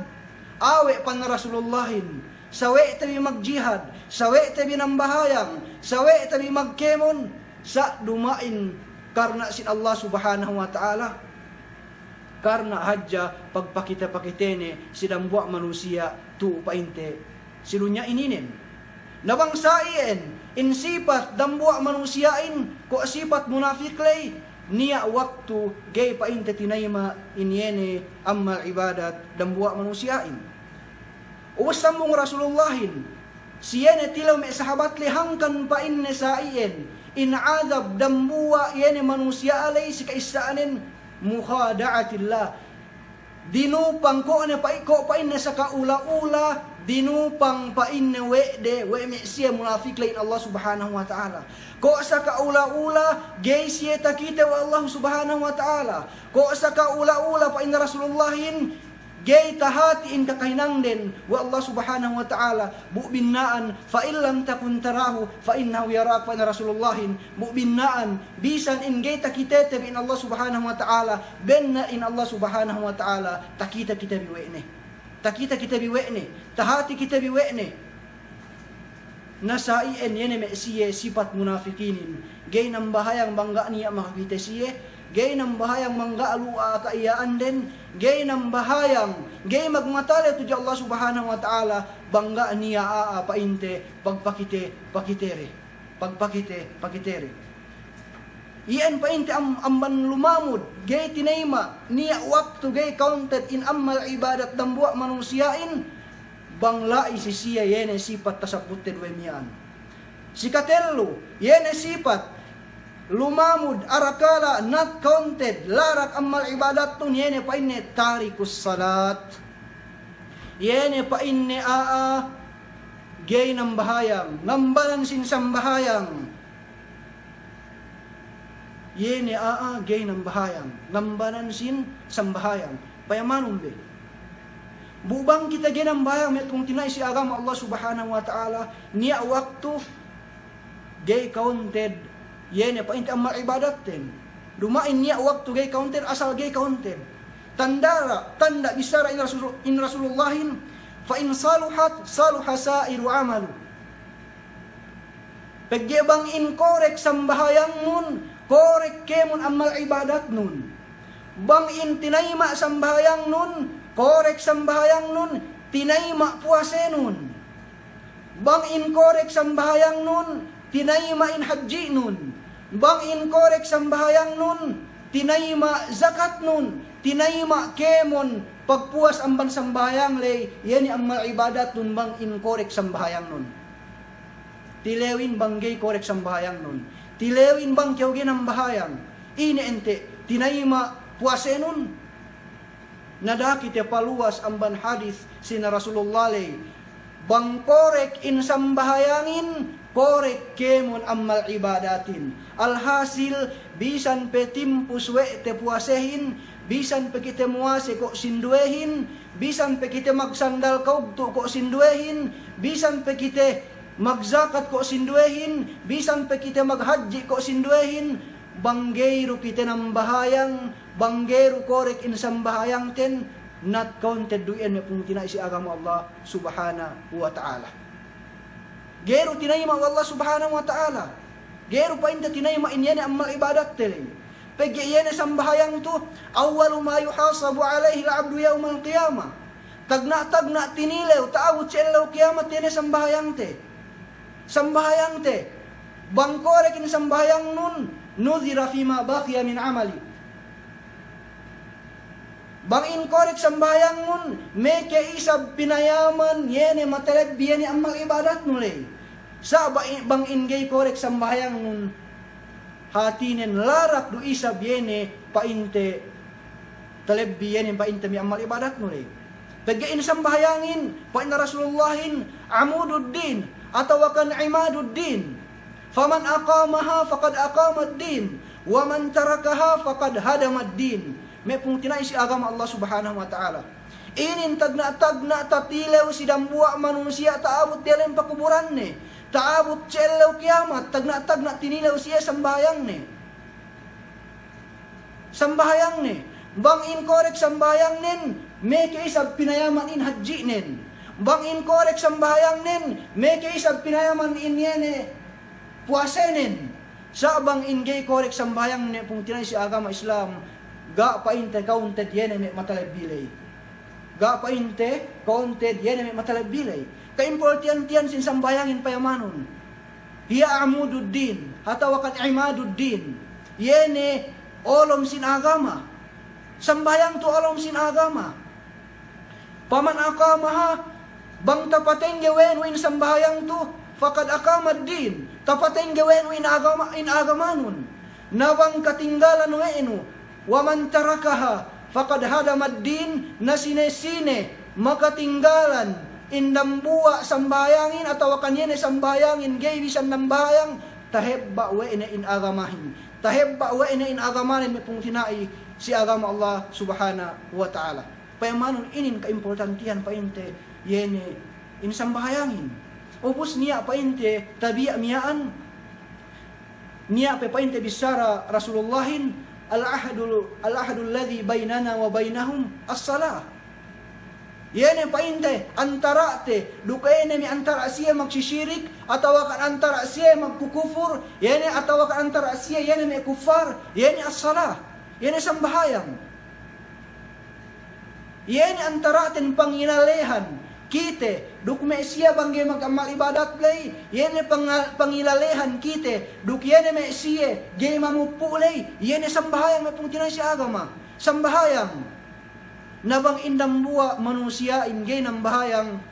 Awe' pa'in Rasulullahin, sawe'te bi magjihad, sawe'te bi nambahayang, sawe'te bi magkēmon, sa' duma'in karna' sin Allah Subhanahu wa Ta'ala. Karna' hadja pagpakite-pakitene si dambuwa' manusiya' tu'u pa'inte si dunya ininen. Na bang sa' iyan, in sipat dambuwa' manusiya'in, ko' sipat munafik ley, niya' waktu ga'i pa'inte tinayima' in iye ne ammal ibadat dambuwa' manusiya'in. Ubus sambung Rasulullahin, si iye ne tilew me' sahabat ley, hangkan pa'inne sa' iyan, in adab dambuwa' iye ne manusiya' ley si ka'issa'anen, mukhada'atillah. Dinupang ko' ne pa'i-, ko' pa'inne saka ula-ula, dinupang pa'inne we' de, we' me' siye munafik ley in Allah Subhanahu wa Ta'ala. Ko' saka ula-ula, ga'i siye takite we' Allah Subhanahu wa Ta'ala. Ko' saka ula-ula pa'in Rasulullahin, ga'i tahati in kakahinangden we' Allah Subhanahu wa Ta'ala, bu binna'an, fa in lam takun tarahu, fa innahu yarak, pa'in Rasulullahin, bu binna'an, bisan in ga'i takitete bi in Allah Subhanahu wa Ta'ala, bennal in Allah Subhanahu wa Ta'ala takite kite bi we' ne. Takite kite bi we' ne, tahati kite bi we' ne. Na sa' iyan iye ne me' siye sipat munafikinin, ga'i nambahayang bang ga' niya' makakite siye, ga'i nambahayang bang ga' lu'a ka'iya'anden, ga'i nambahayang, ga'i magmatalew tudju Allah Subhanahu wa Ta'ala bang ga' niya' a'a pa'inte pagpakite-pakite de. Pagpakite-pakite de. Iyan pa'inte am-, amban lumamud, ga'i tinayima', niya' waktu ga'i counted in ammal ibadat dambuwa' manusiya'in, bang la'i si siye iye ne sipat tasabbutted we' miya'an. Si katellu, iye ne sipat lumamud, arakala' not counted, larak ammal ibadattun, iye ne pa'inne tarikus salat. Iye ne pa'inne a'a ga'i nambahayang, ngambanan sin sambahayang. Iye ne a'a ga'i nambahayang, ngambanan sin sambahayang. Payamanun be. Bu bang kite ga'i nambahayang, me' pungtina'i si agama Allah Subhanahu wa Ta'ala, niya' waktu ga'i counted, iye ne pa'inte ammal ibadatten. Duma'in niya' waktu ga'i counted, asal ga'i counted. Tandara, tanda' bissara in Rasul-, in Rasulullahin, fa in saluhat, saluha sa'iru amalu. Pegge' bang in korek sambahayangnun, korek kēmon ammal ibadatnun. Bang in tinayima' sambahayangnun, korek sambahayangnun, tinayima' puwasenun. Bang in korek sambahayangnun, tinayima' in hadji'nun. Bang in korek sambahayangnun, tinayima' jakatnun, tinayima' kēmon pagpuwas amban sambahayang ley, iye ne ammal ibadatnun bang in korek sambahayangnun. Tilewin bang ga'i korek sambahayangnun. Tilewin bang kew ga'i nambahayang. Ine ente', tinayima' puwasenun? Na da'a kite paluwas amban hadis sina Rasulullah ley. Bang korek in sambahayangin, korek kēmon ammal ibadatin. Alhasil, bisan pe timpus we' te puwasehin, bisan pe kite muwase ko' sinduwehin, bisan pe kite magsandal kawugtu' ko' sinduwehin, bisan pe kite magjakat ko' sinduwehin, bisan pe kite maghadji' ko' sinduwehin, bang ga'i du kite nambahayang, bang ga'i du korek in sambahayangten, not counted du iyan me' pungtina'i si agama Allah Subhanahu wa Ta'ala. Ga'i du tinayima' we' Allah Subhanahu wa Ta'ala. Ga'i du pa'inte tinayima' in iye ne ammal ibadatte ley. Pegge' iye ne sambahayang tu, awwalu ma yuhasabu alayhil abdu yawmal qiyamah. Tagna'-tagna' tinilew ta'abut si ellew kiyamat iye ne sambahayangte. Sambahayangte. Bang korek in sambahayangnun, nudhira fima baqiya min amali. Bang in korek sambahayangnun, meke isab pinayaman, iye ne matalebbi iye ne ammal ibadatnu ley. Sa' ba-, bang in ga'i korek sambahayangnun, hātinen larak du isab iye ne pa'inte talebbi iye ne pa'inte me' ammal ibadatnu ley. Pegge' in sambahayangin, pa'in Rasulullahin, amududdin, atawakan imaduddin. Faman aqamaha faqad aqamaddin, wa man tarakaha faqad hadamaddin. Me' pungtina'i si agama Allah Subhanahu wa Ta'ala. Inin tagna'-tagna' tatilew si dambuwa' manusiya' ta'abut diyalem pakuburanne, ta'abut si ellew kiyamat, tagna'-tagna' tinilew siye sambahayangne. Sambahayangne. Bang in korek sambahayangnen, meke isab pinayaman in hadji'nen. Bang in korek sambahayangnen, meke isab pinayaman in iye ne puwasenen. Sa' bang in ga'i korek sambahayang, me' pungtina'i si agama Islam, ga' pa'inte counted iye ne me' matalebbi ley. Ga' pa'inte counted iye ne me' matalebbi ley. Ka'importantihan sin sambahayangin payamanun. Hiya amududdin, atawakan imaduddin. Iye ne olom sin agama. Sambahayang tu olom sin agama. Faman aqamaha, bang tapatengge we' nu in sambahayang tu, faqad aqamad din, tapatengge we' nu in agama, in agamanun. Na bang katinggalan we' nu, wa man tarakaha, faqad hadamad din, na sine-sine makatinggalan in dambuwa' sambahayangin, atawakan iye ne sambahayangin ga'i bisan nambahayang, tahebba' we' ne in agamahin. Tahebba' we' ne in agamanen, me' pungtina'i si agama Allah Subhanahu wa Ta'ala. Payamanun inin ka'importantihan pa'inte, iye ne in sambahayangin. Ubus niya' pa'inte tabiya' miya'an, niya' pe pa'inte bissara Rasulullahin, al-ahdul, al-ahdul ladhi baynana wa baynahum as-salah. Iye ne pa'inte antara'te, duk iye ne me' antara' siye magsisirik, atawakan antara' siye magkukupur, iye ne atawakan antara' siye, iye ne me' kuffar, iye ne as-salah, iye ne sambahayang. Iye ne antara'ten pangilalehan kite duk me' siye bang ga'i mag'amal ibadat ley, iye ne panga-, pangilalehan kite duk iye ne me' siye ga'i mamuppu' ley, iye ne sambahayang, me' pungtina'i si agama. Sambahayang. Na bang in dambuwa' manusiya'in ga'i nambahayang,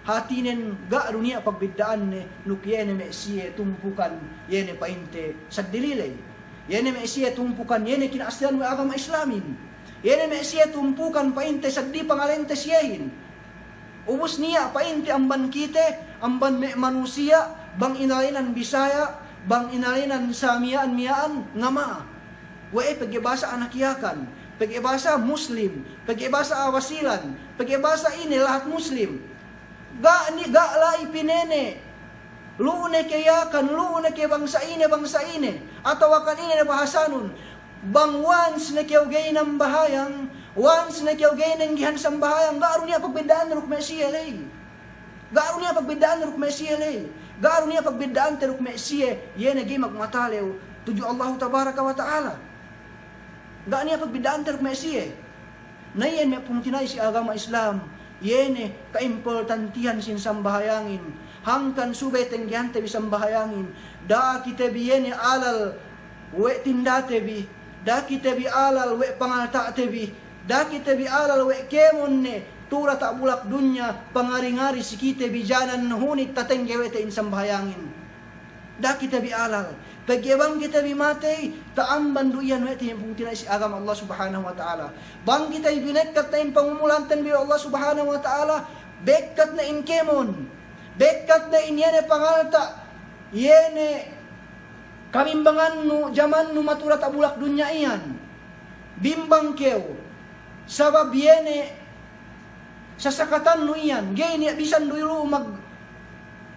hātinen ga' du niya' pagbidda'anne duk iye ne me' siye tumpukan iye ne pa'inte seddili ley. Iye ne me' siye tumpukan iye ne kina'aslehan we' agama Islamin. Iye ne me' siye tumpukan pa'inte seddili pangalente siyehin. Ubus niya' pa'inte amban kite, amban me' manusiya', bang inalenan Bisaya', bang inalenan sa miya'an-miya'an, ngama. We'ey pegge' bahasa anak Yakan, pegge' bahasa Muslim, pegge' bahasa Basilan, pegge' bahasa ine lahat Muslim. Ga' ni, ga' la'i pinene'. Lu'u ne ke Yakan, lu'u ne ke bangsa ine, bangsa ine. Atawakan ine ne bahasanun. Bang once ne kew ga'i nambahayang, once ne kew ga'i nenggehan sambahayang, ga' du niya' pagbidda'an duk me' siye ley. Ga' du niya' pagbidda'an duk me' siye ley. Ga' du niya' pagbidda'ante duk me' siye, iye ne ga'i magmatalew tudju Allahu Tabaraka wa Ta'ala. Ga' niya' pagbidda'ante duk me' siye. Na iyan me' pungtina'i si agama Islam, iye ne ka'importantihan sin sambahayangin. Hangkan subey tenggehante bi sambahayangin. Da'a kite bi iye ne alal we' tindate bi. Da'a kite bi alal we' pangalta'te bi. Da'a kite bi alal we' kēmon ne tu diyata' bulak dunya, pangari-ngari si kite bi janan hunit tatengge we' te in sambahayangin. Da'a kite bi alal. Pegge' bang kite bi matey, ta'amban du iyan we' te, me' pungtina'i si agama Allah Subhanahu wa Ta'ala. Bang kite bi binekkat ne in pangumulanten bi we' Allah Subhanahu wa Ta'ala, bekkat ne in kēmon. Bekkat ne in iye ne pangalta', iye ne kamimbangannu, jamannu matu diyata' bulak dunya iyan. Bimbang kew. Sabab iye ne sasakatannu iyan, ga'i niya' bisan du ilu mag-,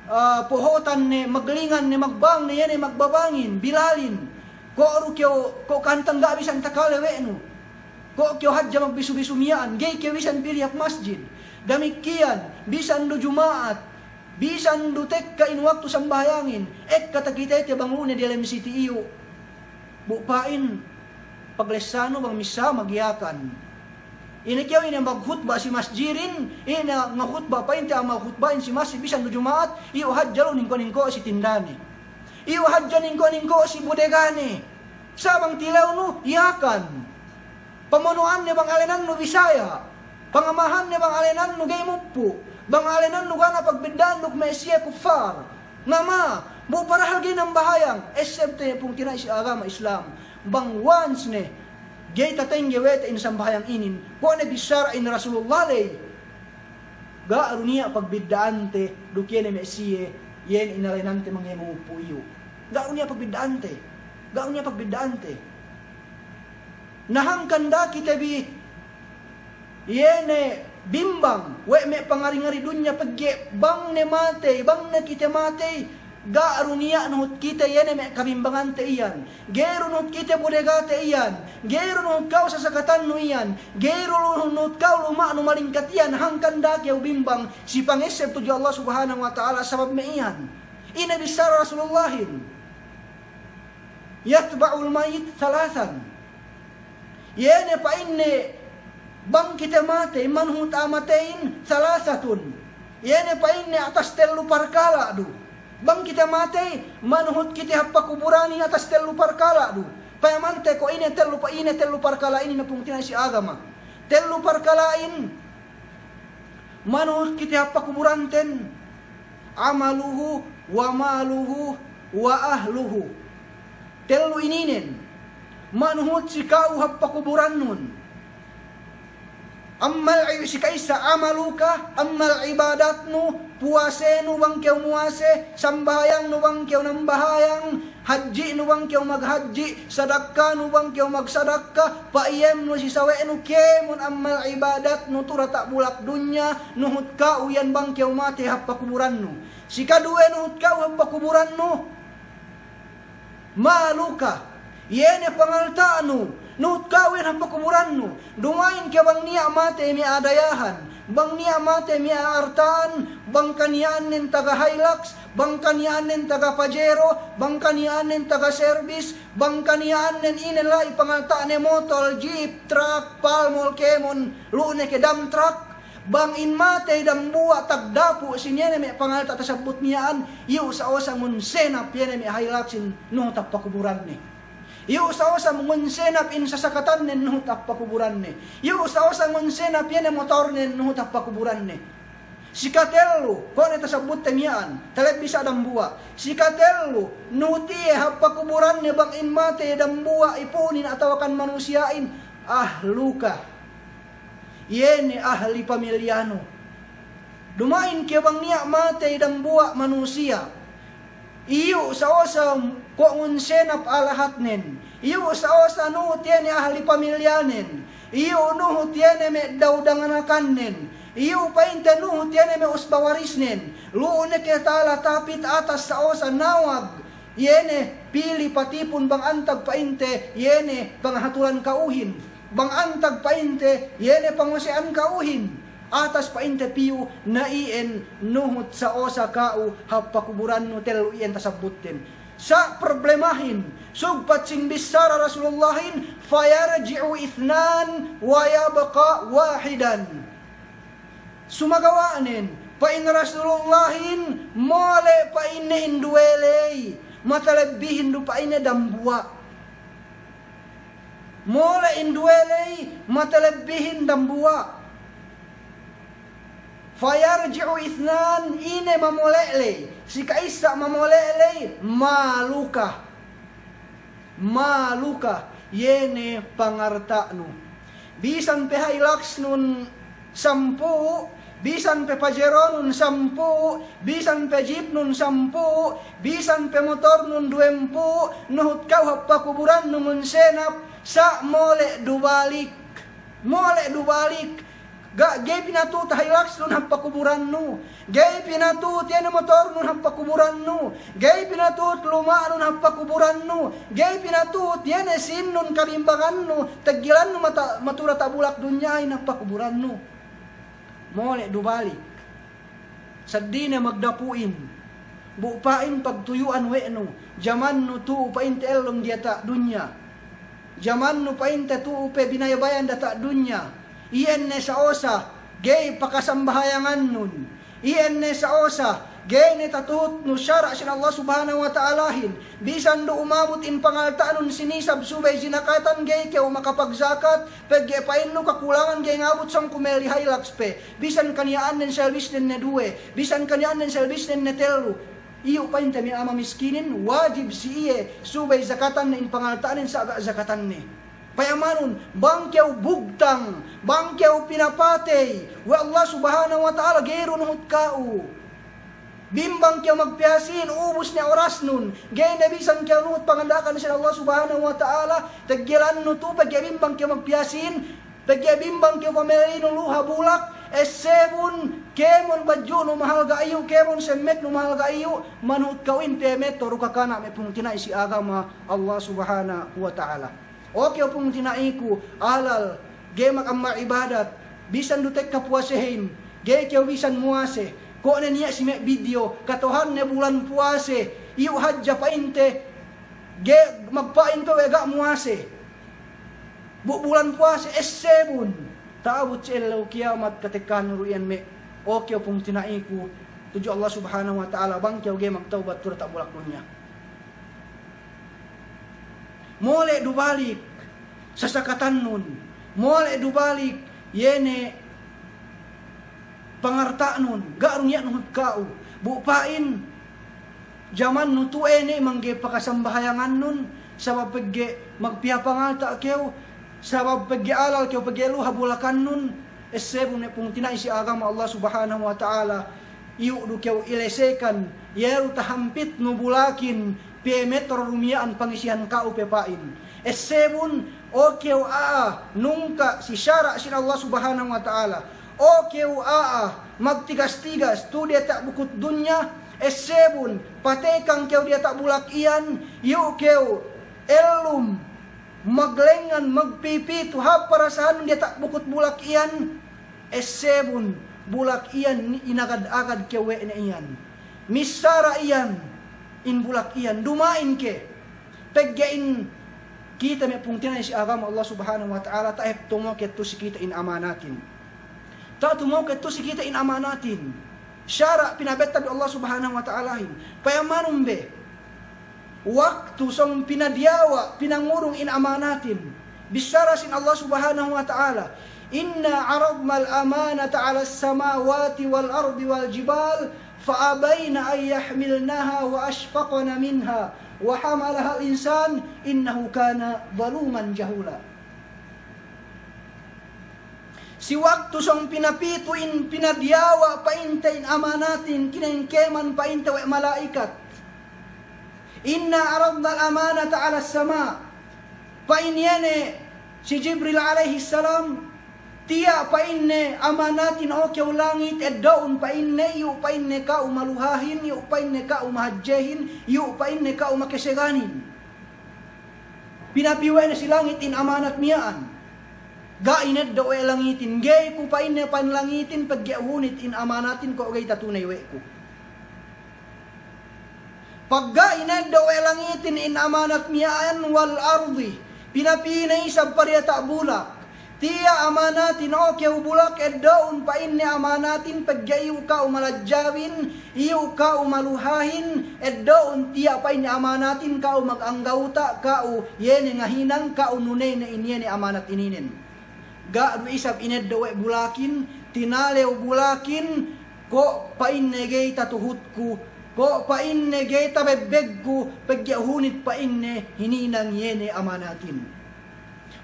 ah, pohotan ne, maglingan ne, magbang ne, iye ne magbabangin, bilalin. Ko' du kew, ko' kantan ga' bisan takale we' nu. Ko' kew hadja magbisu-bisu miya'an, ga'i kew bisan pī diyalem masjid. Damikkiyan, bisan du Juma'at, bisan du tekka in waktu sambahayangin, ekka takitete bang lu'u ne diyalem siti iyu'. Bu pa'in, paglessanu bang missā magyakan. Ine kew ine maghutba' si masjidin, ine ngaghutba' pa'inte a'a maghutba'in si masjid bisan du Juma'at, iyu' hadja lu ningko'-ningko' si tindane. Iyu' hadja ningko'-ningko' si budegane. Sa' bang tilewnu, Yakan. Pamono'anne bang alenannu Bisaya'. Pangamahanne bang alenannu ga'i muppu'. Bang alenannu ga' niya' pagbidda'an duk me' siye kuffar. Ngama, bu parahal ga'i nambahayang, essebte pungtina'i si agama Islam. Bang once ne, ga'i tatengge we' te in sambahayang inin, kuwe' ne bissara in Rasulullah ley. Ga' du niya' pagbidda'ante, duk iye ne me' siye, iye ne inalenante mangga'i muppu' iyu'. Ga' du niya' pagbidda'ante. Ga' du niya' pagbidda'ante. Na hangkan da'a kite bi, iye ne bimbang we' me' pangari-ngari dunya pegge' bang ne matey, bang ne kite matey, ga' du niya' nuhut kite iye ne me' kabimbangante iyan. Ga'i du nuhut kite budegate iyan. Ga'i du nuhut ka'u sasakatannu iyan. Ga'i du nuhut ka'u luma'nu malingkat iyan. Hangkan da'a kew bimbang si pangesseb tudju Allah Subhanahu wa Ta'ala sabab me' iyan. Ine bissara Rasulullahin? Yatba'ul mayyit thalathan. Iye ne pa'inne bang kite matey, manuhut a'a mateyin, thalathatun. Iye ne pa'inne atas tellu parkala' du. Bang kite matey, manuhut kite hap pakuburanin atas tellu parkala' du. Payamante ko' ine tellu pa-, ine tellu parkala' inin, pungtina'i si agama. Tellu parkala'in, manuhut kite hap pakuburanten, amaluhu, wa maluhu, wa ahluhu. Tellu ininen, manuhut si ka'u hap pakuburannun. Ammal i-, si ka'issa amaluka, ammal ibadatnu, puwasenu bang kew muwase, sambahayangnu bang kew nambahayang, hadji'nu bang kew maghadji', sadakkanu bang kew magsadakka, pa'iyemnu si sawe'nu, kēmon ammal ibadatnu tu diyata' bulak dunya, nuhut ka'u iyan bang kew matey hap pakuburannu. Si kaduwe nuhut ka'u hap pakuburannu, maluka, iye ne pangalta'nu, nuhut ka'u iyan hap pakuburannu. Duma'in ke bang niya' matey me' a'a dayahan, bang niya' matey me' a'a arta'an, bang kaniya'annen taga Hilux, bang kaniya'annen taga Pajero, bang kaniya'annen taga serbis, bang kaniya'annen ine la'i pangalta'ne, motor, jeep, truck, palmol, kēmon, lu'u ne ke dump truck, bang in matey dambuwa' tagdapu' si iye ne me' pangalta' tasabbut miya'an, iyu' sa'osa ngunsenap iye ne me' Hiluxin nuhut hap pakuburanne. Iyu' sa'osa ngunsenap in sasakatannen nuhut hap pakuburanne. Iyu' sa'osa ngunsenap iye ne motornen nuhut hap pakuburanne. Si katellu, ko' ne tasabbutte miya'an, talebbi sa' dambuwa'. Si katellu, nuhut iye hap pakuburanne bang in matey dambuwa' ipunin atawakan manusiya'in, ahluka. Iye ne ahli pamilyanu. Duma'in ke bang niya' matey dambuwa' manusiya', iyu' sa'osa ko' ngunsenap a'a lahatnen. Iyu' sa'osa nuhut iye ne ahli pamilyanen. Iyu' nuhut iye ne me' daw danganakannen. Iyu' pa'inte nuhut iye ne me' usba warisnen. Lu'u ne ke tala tapit atas sa'osa nawag iye ne pili patipun bang antag pa'inte iye ne pangahatulan ka'uhin. Bang antag pa'inte iye ne panguse'an ka'uhin. Atas pa'inte piyu na iyan nuhut sa'osa ka'u hap pakuburannu tellu iyan tasabbutten. Sa' problemahin, sugpat sin bissara Rasulullahin, fayarji'u ithnan wa yabqa wahidan. Sumagawa'nen, pa'in Rasulullahin, mole' pa'inne in duwe ley, matalebbihin du pa'inne dambuwa'. Mole' in duwe ley, matalebbihin dambuwa'. Fayarji'u ithnan, ine mamole' ley? Si ka'issa mamole' ley, maluka. Maluka, iye ne pangarta'nu. Bisan pe Hiluxnun sampū', bisan pe Pajeronun sampū', bisan pe jeepnun sampū', bisan pe motornun duwempū', nuhut ka'u hap pakuburannu ngunsenap, sa' mole' du balik. Mole' du balik. Ga', ga'i pinatuhut Hiluxnun hap pakuburannu. Ga'i pinatuhut iye ne motornun hap pakuburannu. Ga'i pinatuhut luma'nun hap pakuburannu. Ga'i pinatuhut iye ne sīnnun kabimbangannu, teggelannu mata-, matu diyata' bulak dunyahin hap pakuburannu. Mole' du balik. Seddili ne magdapu'in. Bu pa'in pagtuyu'an we' nu. Jamannu tu'u pa'inte ellum diyata' dunya. Jamannu pa'inte tu'u pe binayabayan diyata' dunya. Iyan ne sa'osa, ga'i pakasambahayangannun. Iyan ne sa'osa, ga'i ne tatuhutnu sara' sin Allah Subhanahu wa Ta'alahin. Bisan du umabut in pangalta'nun si nisab subey jinakatan, ga'i kew makapagjakat, pegge' pa'innu kakulangan, ga'i ngabut sōng kumelli Hilux pe. Bisan kaniya'annen selbisnen ne duwe, bisan kaniya'annen selbisnen ne tellu. Iyu' pa'inte me' a'a mamiskinin, wajib si iye subey jakatanne in pangalta'nen sa' ga' jakatanne. Payamanun, bang kew bugtang, bang kew pinapatey we' Allah Subhanahu wa Ta'ala, ga'i du nuhut ka'u. Bimbang kew magpiyasin, ubus ne orasnun. Ga'i ne bisan kew nuhut panganda'akan sin Allah Subhanahu wa Ta'ala, teggelannu tu, pegge' bimbang kew magpiyasin, pegge' bimbang kew pameli'inun luha bulak, essebun, kēmon badju'nu mahalga' iyu', kēmon semmeknu mahalga' iyu', manuhut kew in pemetoru kakana' me' pungtina'i si agama Allah Subhanahu wa Ta'ala. O kew pungtina'iku, alal, ga'i magamba ibadat, bisan du tekka puwasehin, ga'i kew bisan muwase, ko' ne niya' si me' video, katohan ne bulan puwase, iyu' hadja pa'inte, ga'i magpa'in pe we' ga' muwase. Bu bulan puwase, essebun, ta'abut si ellew kiyamat katekkahan du iyan me', o kew pungtina'iku, tudju Allah Subhanahu wa Ta'ala, bang kew ga'i magtawbat tu diyata' bulak dunya. Mole' du balik sasakatannun, mole' du balik iye ne pangarta'nun, ga' du niya' nuhut ka'u. Bu pa'in, jamannu tu'u ne mangga'i pakasambahayangannun, sabab pegge' magpiyapangalta' kew, sabab pegge' alal kew, pegge' luha bulakannun, essebun me' pungtina'i si agama Allah Subhanahu wa Ta'ala, iyu' du kew ilesekan, iye du tahampitnu bulakin, piye meter du miya'an pangisihan ka'u pe pa'in. Essebun, o kew a'a nungka' si sara' sin Allah Subhanahu wa Ta'ala. O kew a'a magtigas-tigas tu diyata' bukut dunya, essebun, patekang kew diyata' bulak iyan, iyu' kew ellum maglengngan, magpipitu, hāp parasahan diyata' bukut bulak iyan, essebun, bulak iyan inagad-agad kew we' ne iyan. Missara iyan, in bulak iyan, duma'in ke. Pegge' in kite me' pungtina'i si agama Allah Subhanahu wa Ta'ala, ta'ep tumoket tu si kite in amanatin. Ta'ep tumoket tu si kite in amanatin. Sara' pinabetta bi Allah Subhanahu wa Ta'alahin. Payamanun be. Waktu sōng pinadiyawa', pinangurung in amanatin. Bissara sin Allah Subhanahu wa Ta'ala, "Inna aradnal amanata 'alas samawati wal ardi wal jibal, fa abayna an yahmilnaha wa ashfaqna minha, wa hamalahal insan, innahu kana zaluman jahula." Si waktu sōng pinapitu in pinadiyawa' pa'inte in amanatin, kinengkeman pa'inte we' mala'ikat. "Inna aradnal amanata 'alas sama'." Pa'in iye ne si Jibril alayhis salam, tiya' pa'inne amanatin o kew langit, eddo'un pa'inne, iyu' pa'inne ka'u maluhahin, iyu' pa'inne ka'u mahadjehin, iyu' pa'inne ka'u makeseganin. Pinapi we' ne si langit in amanat miya'an. Ga' ineddo' we' langitin, ga'i ku pa'inne panlangitin pegge' hunit in amanatin ko' ga'i tatuney we' ku. Pagga' ineddo' we' langitin in amanat miya'an wal ardi, pinapi ne isab pa diyata' bulak. Tiya' amanatin o kew bulak, eddo'un pa'inne amanatin pegge' iyu' ka'u malajjabin, iyu' ka'u maluhahin, eddo'un tiya' pa'inne amanatin ka'u maganggawta', ka'u iye ne ngahinang, ka'u nuney ne in iye ne amanat ininen. Ga' du isab ineddo' we' bulakin, tinalew bulakin, ko' pa'inne ga'i tatuhutku, ko' pa'inne ga'i tabebbegku, pegge' hunit pa'inne hininang iye ne amanatin.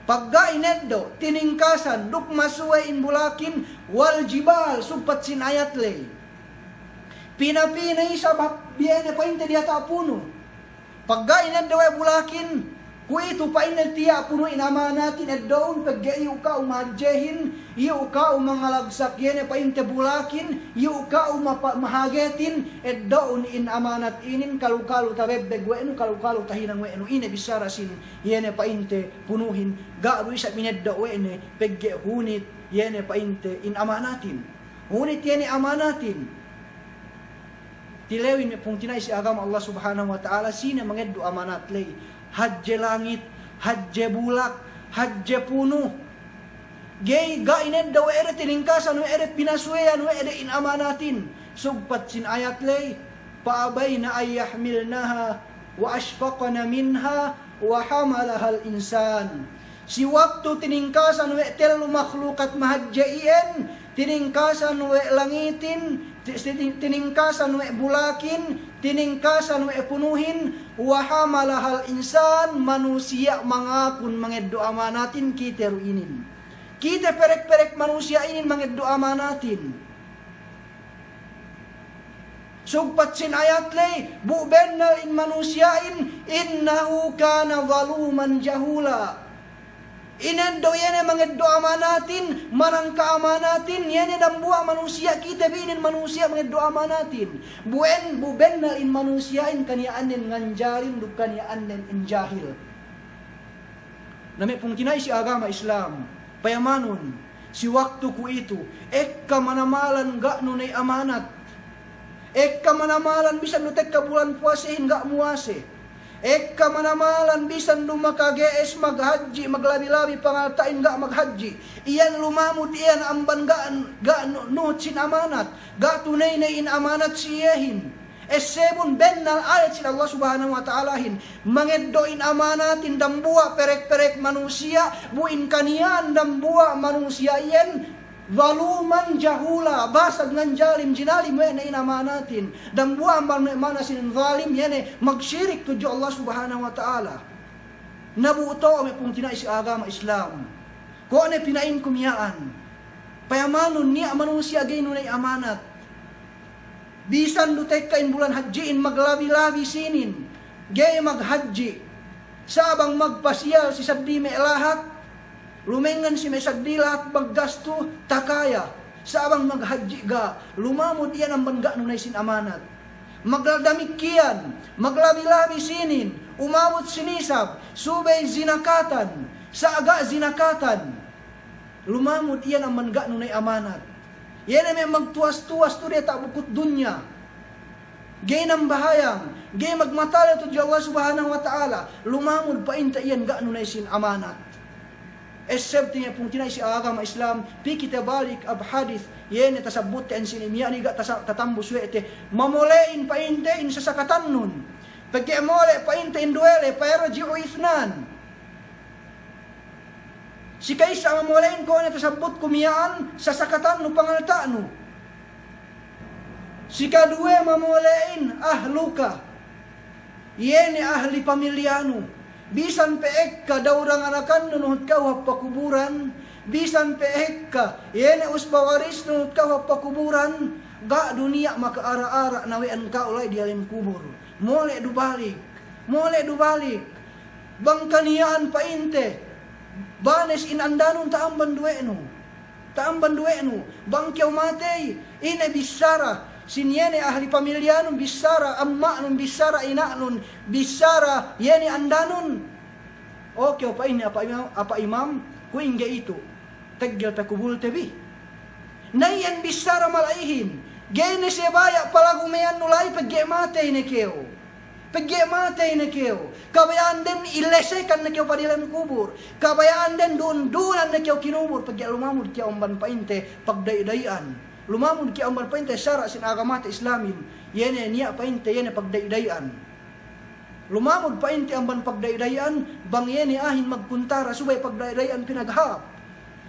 Pagga' ineddo', tiningkasan, duk masuwe in bulakin, wal jibal, sugpat sin ayat ley. Pinapi ne isab hap iye ne pa'inte diyata' punu. Pagga' ineddo' we' bulakin, kuwe'itu pa'inne tiya' punu in amanatin eddo'un pegge' iyu' ka'u mahadjehin, iyu' ka'u mangalagsak iye ne pa'inte bulakin, iyu' ka'u mapa-, mahagetin, eddo'un in amanat inin kalu-kalu tabebbeg we' nu, kalu-kalu tahinang we' nu, ine bissara sin iye ne pa'inte punuhin, ga' du isab ineddo' we' ne pegge' hunit iye ne pa'inte in amanatin. Hunit iye ne amanatin. Tilewin me' pungtina'i si agama Allah Subhanahu wa Ta'ala, sine mangeddo' amanat ley, hadje langit, hadje bulak, hadje punu. Ga'i, ga' ineddo' we' de, tiningkasan we' de, pinasuweyan we' de in amanatin. Sugpat sin ayat ley, fa abayna an yahmilnaha wa ashfaqna minha wa hamalahal insan. Si waktu tiningkasan we' tellu makhlukat mahadje iyan, tiningkasan we' langitin, ti-, ti-, tiningkasan we' bulakin, tiningkasan we' punuhin, wa hamalahal insan, manusiya' mangakun mangeddo' amanatin kite du inin. Kite perek-perek manusiya' inin mangeddo' amanatin. Sugpat sin ayat ley, bu bennal in manusiya'in, innahu kana zaluman jahula. Ineddo' iye ne mangeddo' amanatin, manangka amanatin, iye ne dambuwa' manusiya', kite bi inin manusiya' mangeddo' amanatin. Bu en-, bu bennal in manusiya'in kaniya'annen nganjalin duk kaniya'annen in jahil. Na me' pungtina'i si agama Islam, payamanun, si waktu kuwe'itu, ekka manamalan ga' nu ney amanat. Ekka manamalan bisan du tekka bulan puwasehin ga' muwase. Ekka manamalan bisan du makage'es maghadji', maglabi-labi pangalta'in ga' maghadji'. Iyan lumamud iyan amban ga', ga' nu-, nuhut sin amanat, ga' tuney-ney in amanat si iyehin. Essebun bennal ayat sin Allah Subhanahu wa Ta'alahin, mangeddo' in amanatin dambuwa' perek-perek manusiya', bu in kaniya'an dambuwa' manusiya' iyan, zaluman jahula, basag nganjalim, jinalim we' ne in amanatin. Dambuwa' amban me' ma'ana sin zalim, iye ne magsirik tudju Allah Subhanahu wa Ta'ala. Na bu to'o me' pungtina'i si agama Islam. Kuwe' ne pina'inku miya'an. Payamanun niya' manusiya' ga'i nu ney amanat. Bisan du tekka in bulan hadji'in maglabi-labi sinin, ga'i maghadji'. Sa' bang magpasiyal si saddi me' lahat, lumengngan si me' saddi lahat maggastu, takaya. Sa' bang maghadji' ga', lumamud iyan amban ga' nu ney sin amanat. Magla-, damikkiyan, maglabi-labi sinin, umabut si nisab, subey zinakatan, sa' ga' zinakatan. Lumamud iyan amban ga' nu ney amanat. Iye ne me' magtuwas-tuwas tu diyata' bukut dunya. Ga'i nambahayang, ga'i magmatalew tudju Allah Subhanahu wa Ta'ala. Lumamud pa'inte iyan ga' nu ney sin amanat. Esseb te me' pungtina'i si agama Islam, pī kite balik hap hadis, iye ne tasabbutte ensini' miya'an, ga' tasa-, tatambus we' te, mamole'in pa'inte in sasakatannun. Pegge' mole' pa'inte in duwe ley, fayarji'u ithnan. Si ka'issa mamole'in kuwe' ne tasabbutku miya'an, sasakatannu, pangalta'nu. Si kaduwe mamole'in ahluka, iye ne ahli pamilyanu. Bisan pe ekka daw danganakannu nuhut kew hap pakuburan, bisan pe ekka, iye ne usba warisnu nuhut kew hap pakuburan, ga' du niya' maka'ara'-ara' nawe'an ka'u la'i diyalem kubul. Mole' du balik, mole' du balik. Bang kaniya'an pa'inte, banes in andanun ta'amban duwe'nu. Ta'amban duwe'nu, bang kew matey, ine bissara, sin iye ne ahli pamilyanun bissara, amma'nun bissara, ina'nun bissara, iye ne andanun. O kew pa'inne, apa imam, apa imam, kuwe' ingge itu, teggel pe kubulte bi. Na iyan bissara mala'ihin, ga'i ne siye baya' palagumeyannu la'i pegge' matey ne kew. Pegge' matey ne kew, kabaya'an den ilesekan ne kew pa diyalem kubul, kabaya'an den du'un-du'unan ne kew kinubul, pegge' lumamud kew amban pa'inte pagda'i-da'i'an. Lumamud kew amban pa'inte sara' sin agamate Islamin, iye ne niya' pa'inte iye ne pagda'i-da'i'an. Lumamud pa'inte amban pagda'i-da'i'an, bang iye ne a'ahin magkuntara subey pagda'i-da'i'an pinaghāp.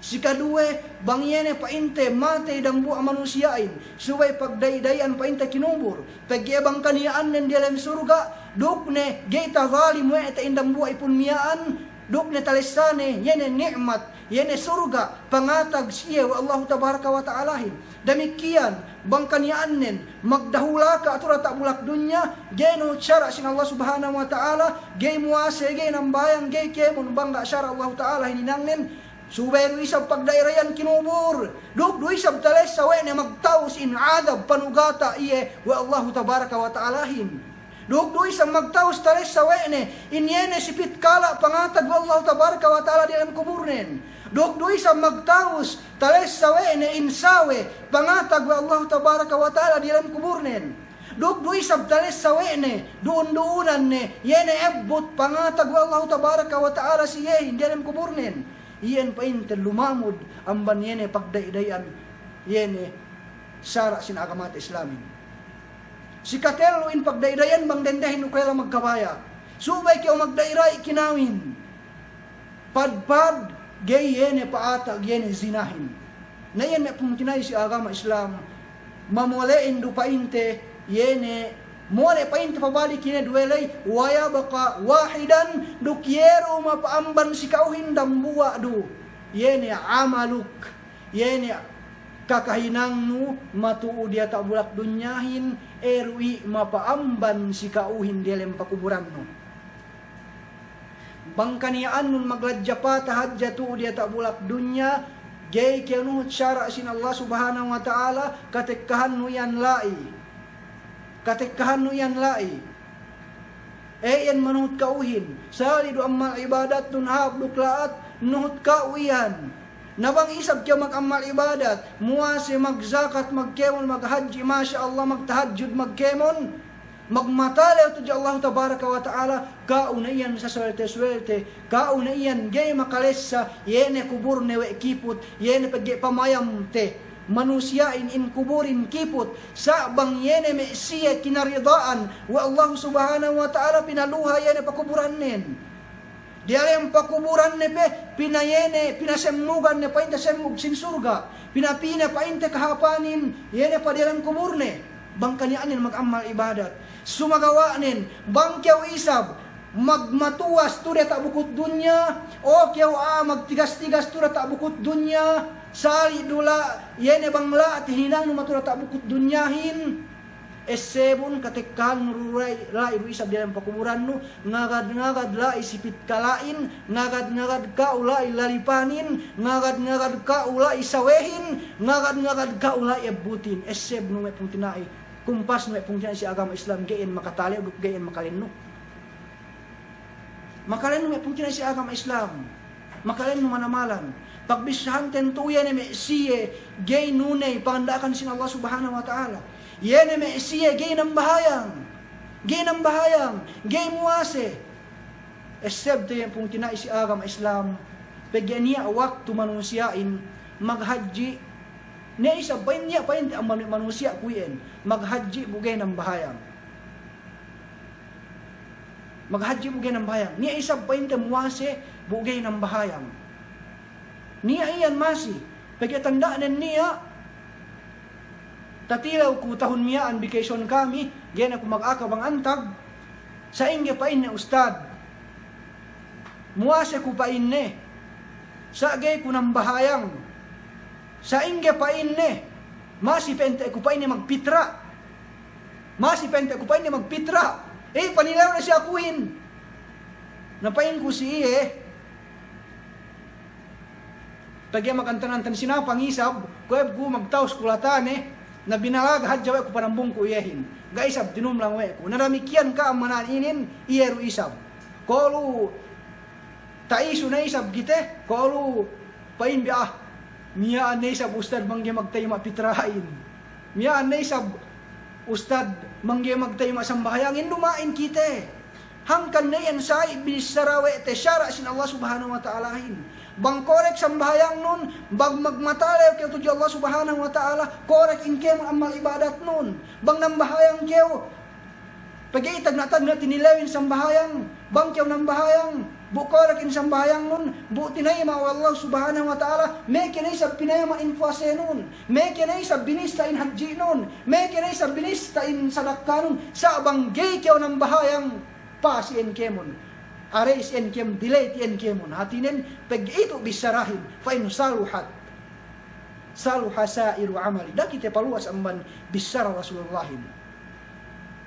Si kaduwe, bang iye ne pa'inte matey dambuwa' manusiya'in, subey pagda'i-da'i'an pa'inte kinubul. Pegge' bang kaniya'annen diyalem surga', duk ne ga'i tazalim we' te in dambuwa' ipun miya'an, duk ne talessane iye ne ni'mat, iye ne surga', pangatag siye we' Allahu Tabaraka wa Ta'alahin. Damikkiyan, bang kaniya'annen magdahulaka' tu diyata' bulak dunya, ga'i nuhut sara' sin Allah Subhanahu wa Ta'ala, ga'i muwase, ga'i nambahayang, ga'i kēmon bang ga' sara' Allahu Ta'ala hinangnen, subey du isab pagda'i-da'i'an kinubul, duk du isab talessa we' ne magtawus in adab panugata' iye we' Allahu Tabaraka wa Ta'alahin. Duk du isab magtawus talessa we' ne in iye ne sipit kala' pangatag we' Allahu Tabaraka wa Ta'ala diyalem kuburnen. Duk du isab magtawus talessa we' ne in sawe pangatag we' Allahu Tabaraka wa Ta'ala diyalem kuburnen. Duk du isab talessa we' ne du'un-du'unan ne, iye ne ebbut pangatag we' Allahu Tabaraka wa Ta'ala si iyehin diyalem kuburnen. Iyan pa'inte lumamud amban iye ne pagda'i-da'i'an, iye ne sara' sin agamate Islamin. Si katellu in pagda'i-da'i'an bang dendehin duk lella magkabaya'. Subey kew magda'i-da'i' kinawin. Padpad, ga'i iye ne pa'atag iye ne zinahin. Na iyan me' pungtina'i si agama Islam, mamole'in du pa'inte, iye ne, mole' pa'inte pabalik iye ne duwe ley, wa yabqa wahidan, duk iye du mapa'amban si ka'uhin dambuwa' du, iye ne amaluk, iye ne kakahinangnu matu'u diyata' bulak dunyahin, e du i' mapa'amban si ka'uhin diyalem pakuburannu. Bang kaniya'annun magladja pata hadja tu'u diyata' bulak dunya, ga'i kew nuhut sara' sin Allah Subhanahu wa Ta'ala, katekkahannu iyan la'i. Katekkahannu iyan la'i. E, iyan manuhut ka'uhin. Sali' du ammal ibadatnun hāp duk la'at, nuhut ka'u iyan. Na bang isab kew magammal ibadat, muwase, magjakat, magkēmon, maghadji', masya Allah, magtahajjud, magkēmon, magmatalew tudju Allahu Tabaraka wa Ta'ala, ka'u ne iyan sasuwelte-suwelte, ka'u ne iyan ga'i makalessa, iye ne kuburne we' kiput, iye ne pegge' pamayamte manusiya'in in kuburin kiput, sa' bang iye ne me' siye kinarida'an we' Allahu Subhanahu wa Ta'ala, pinaluha iye ne pakuburanne. Diyalem pakuburanne pe, pina iye ne, pinasemmugan ne pa'inte semmug sin surga', pinapī ne pa'inte kahāpanin, iye ne pa diyalem kuburne. Bang kaniya'annen magammal ibadat. Sumagawa'nen, bang kew isab magmatuwas tu'u diyata' bukut dunya, o kew a'a magtigas-tigas tu'u diyata' bukut dunya, sali' du la', iye ne bang la' tihinangnu matu'u diyata' bukut dunyahin, essebun katekkahannu du la'i, la'i du isab diyalem pakuburannu, ngagad-ngagad la'i si pitkala'in, ngagad-ngagad ka'u la'i lalipanin, ngagad-ngagad ka'u la'i sawehin, ngagad-ngagad ka'u la'i ebbutin. Essebnu me' pungtina'i, kumpasnu me' pungtina'i si agama Islam, ga'i iyan makatalew duk ga'i iyan makalennu. Makalennu me' pungtina'i si agama Islam. Makalennu manamalan. Pagbissāhanten tu'u iye ne me' siye ga'i nuney panganda'akan sin Allah Subhanahu wa Ta'ala. Iye ne me' siye ga'i nambahayang. Ga'i nambahayang. Ga'i muwase. Essebte iye pungtina'i si agama Islam. Pegge' niya' waktu manusiya'in maghadji'. Niya' isab pa'in, niya' pa'inte ammal me' manusiya' kuwe' iyan. Maghadji' bu ga'i nambahayang. Maghadji' bu ga'i nambahayang. Niya' isab pa'inte muwase bu ga'i nambahayang. Niya' iyan masi. Pegge' tanda'nen niya', tatilew ku tahun miya'an vacation kami, ga'i ne ku magaka bang antag. Sa'ingge pa'inne ustad. Muwase ku pa'inne. Sa' ga'i ku nambahayang. Sa'ingge pa'inne, masi pa'inte ku pa'inne magpitra. Masi pa'inte ku pa'inne magpitra. E, panilew ne si akuhin. Na pa'inku si iye, pegge' magantan-antan sinapang isab, kuwe' ku magtawus kulatane, na binalaga hadja we' ku panambungku iyehin. Ga' isab tinumlang we' ku. Na damikkiyan ka'am mana'an inin, iye du isab. Kolu ta'isu ne isab kite, kolu pa'in bi, ah, miya'an ne isab ustad mangga'i magtayma' pitra'in. Miya'an ne isab ustad mangga'i magtayma' sambahayangin, duma'in kite. Hangkan ne iyan sa'i binissara we' te sara' sin Allah Subhanahu wa Ta'alahin. Bang korek sambahayangnun, bang magmatalew kew tudju Allah Subhanahu wa Ta'ala, korek in kēmon ammal ibadatnun. Bang nambahayang kew, pegge' tagna'-tagna' tinilewin sambahayang, bang kew nambahayang, bu korek in sambahayangnun, bu tinayma' we' Allah Subhanahu wa Ta'ala, meke ne isab pinayma' in puwasenun, meke ne isab binista in hadji'nun, meke ne isab binista in sadakkanun, sa' bang ga'i kew nambahayang, pasi in kēmon, arrest in kēmon, delete in kēmon, hātinen pegge' itu bissarahin, fa in saluhat, saluha sa'iru amali. Da'a kite paluwas amban bissara Rasulullahin.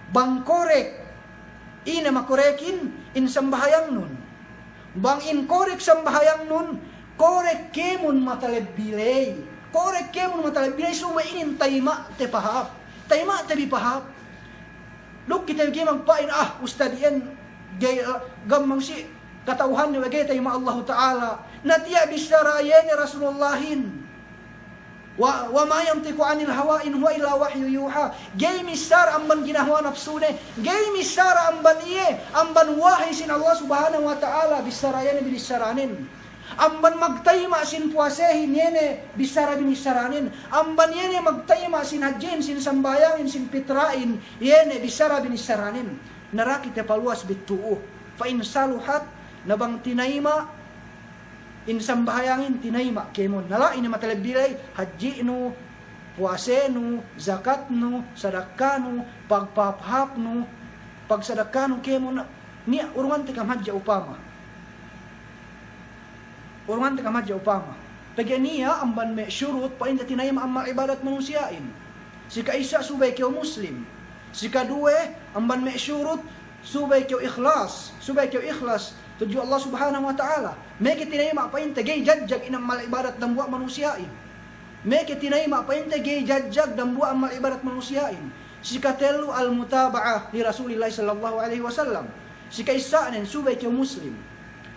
Bang korek, ine makorekin, in sambahayangnun. Bang in korek sambahayangnun, korek kēmon matalebbi ley. Korek kēmon matalebbi ley, subey inin tayma'te pahāp. Tayma'te bi pahāp. Duk kite ga'i magpa'in, ah, ustad iyan, ga'i, eh, gammang si kata'uhanne we' ga'i tayma' Allahu Ta'ala. Na tiya' bissara iye ne Rasulullahin. Wa, wa ma yantiqu anil hawa in huwa illa wahyu yuha. Ga'i missara amban ginahawa napsune. Ga'i missara amban iye, amban wahi sin Allah Subhanahu wa Ta'ala, bissara iye ne binissaranen. Amban magtayma' sin puwasehin, iye ne bissara binissaranen. Amban iye ne magtayma' sin hadji'in, sin sambahayangin, sin pitra'in, iye ne bissara binissaranen. Na da'a kite paluwas bi tu'u. Fa in saluhat, na bang tinayma', in sambahayangin tinayma' kēmon. Na la'i ne matalebbi ley, hadji'nu, puwasenu, jakatnu, sadakkanu, pagpahāp-hāpnu, pagsadakkanu kēmon, niya' urungante kam hadja upama. Urungante kam hadja upama. Pegge' niya' amban me' shurut pa'inte tinayima' amal ibadat manusiya'in. Si ka'issa subey kew Muslim. Si kaduwe amban me' shurut subey kew ikhlas. Subey kew ikhlas tudju Allah Subhanahu wa Ta'ala. Meke tinayima' pa'inte ga'i jajag in amal ibadat dambuwa' manusiya'in. Meke tinayima' pa'inte ga'i jajag dambuwa' amal ibadat manusiya'in. Si katellu al-mutaba'ah li Rasulillahi sallallahu alaihi wasallam. Si ka'issa'nen subey kew Muslim.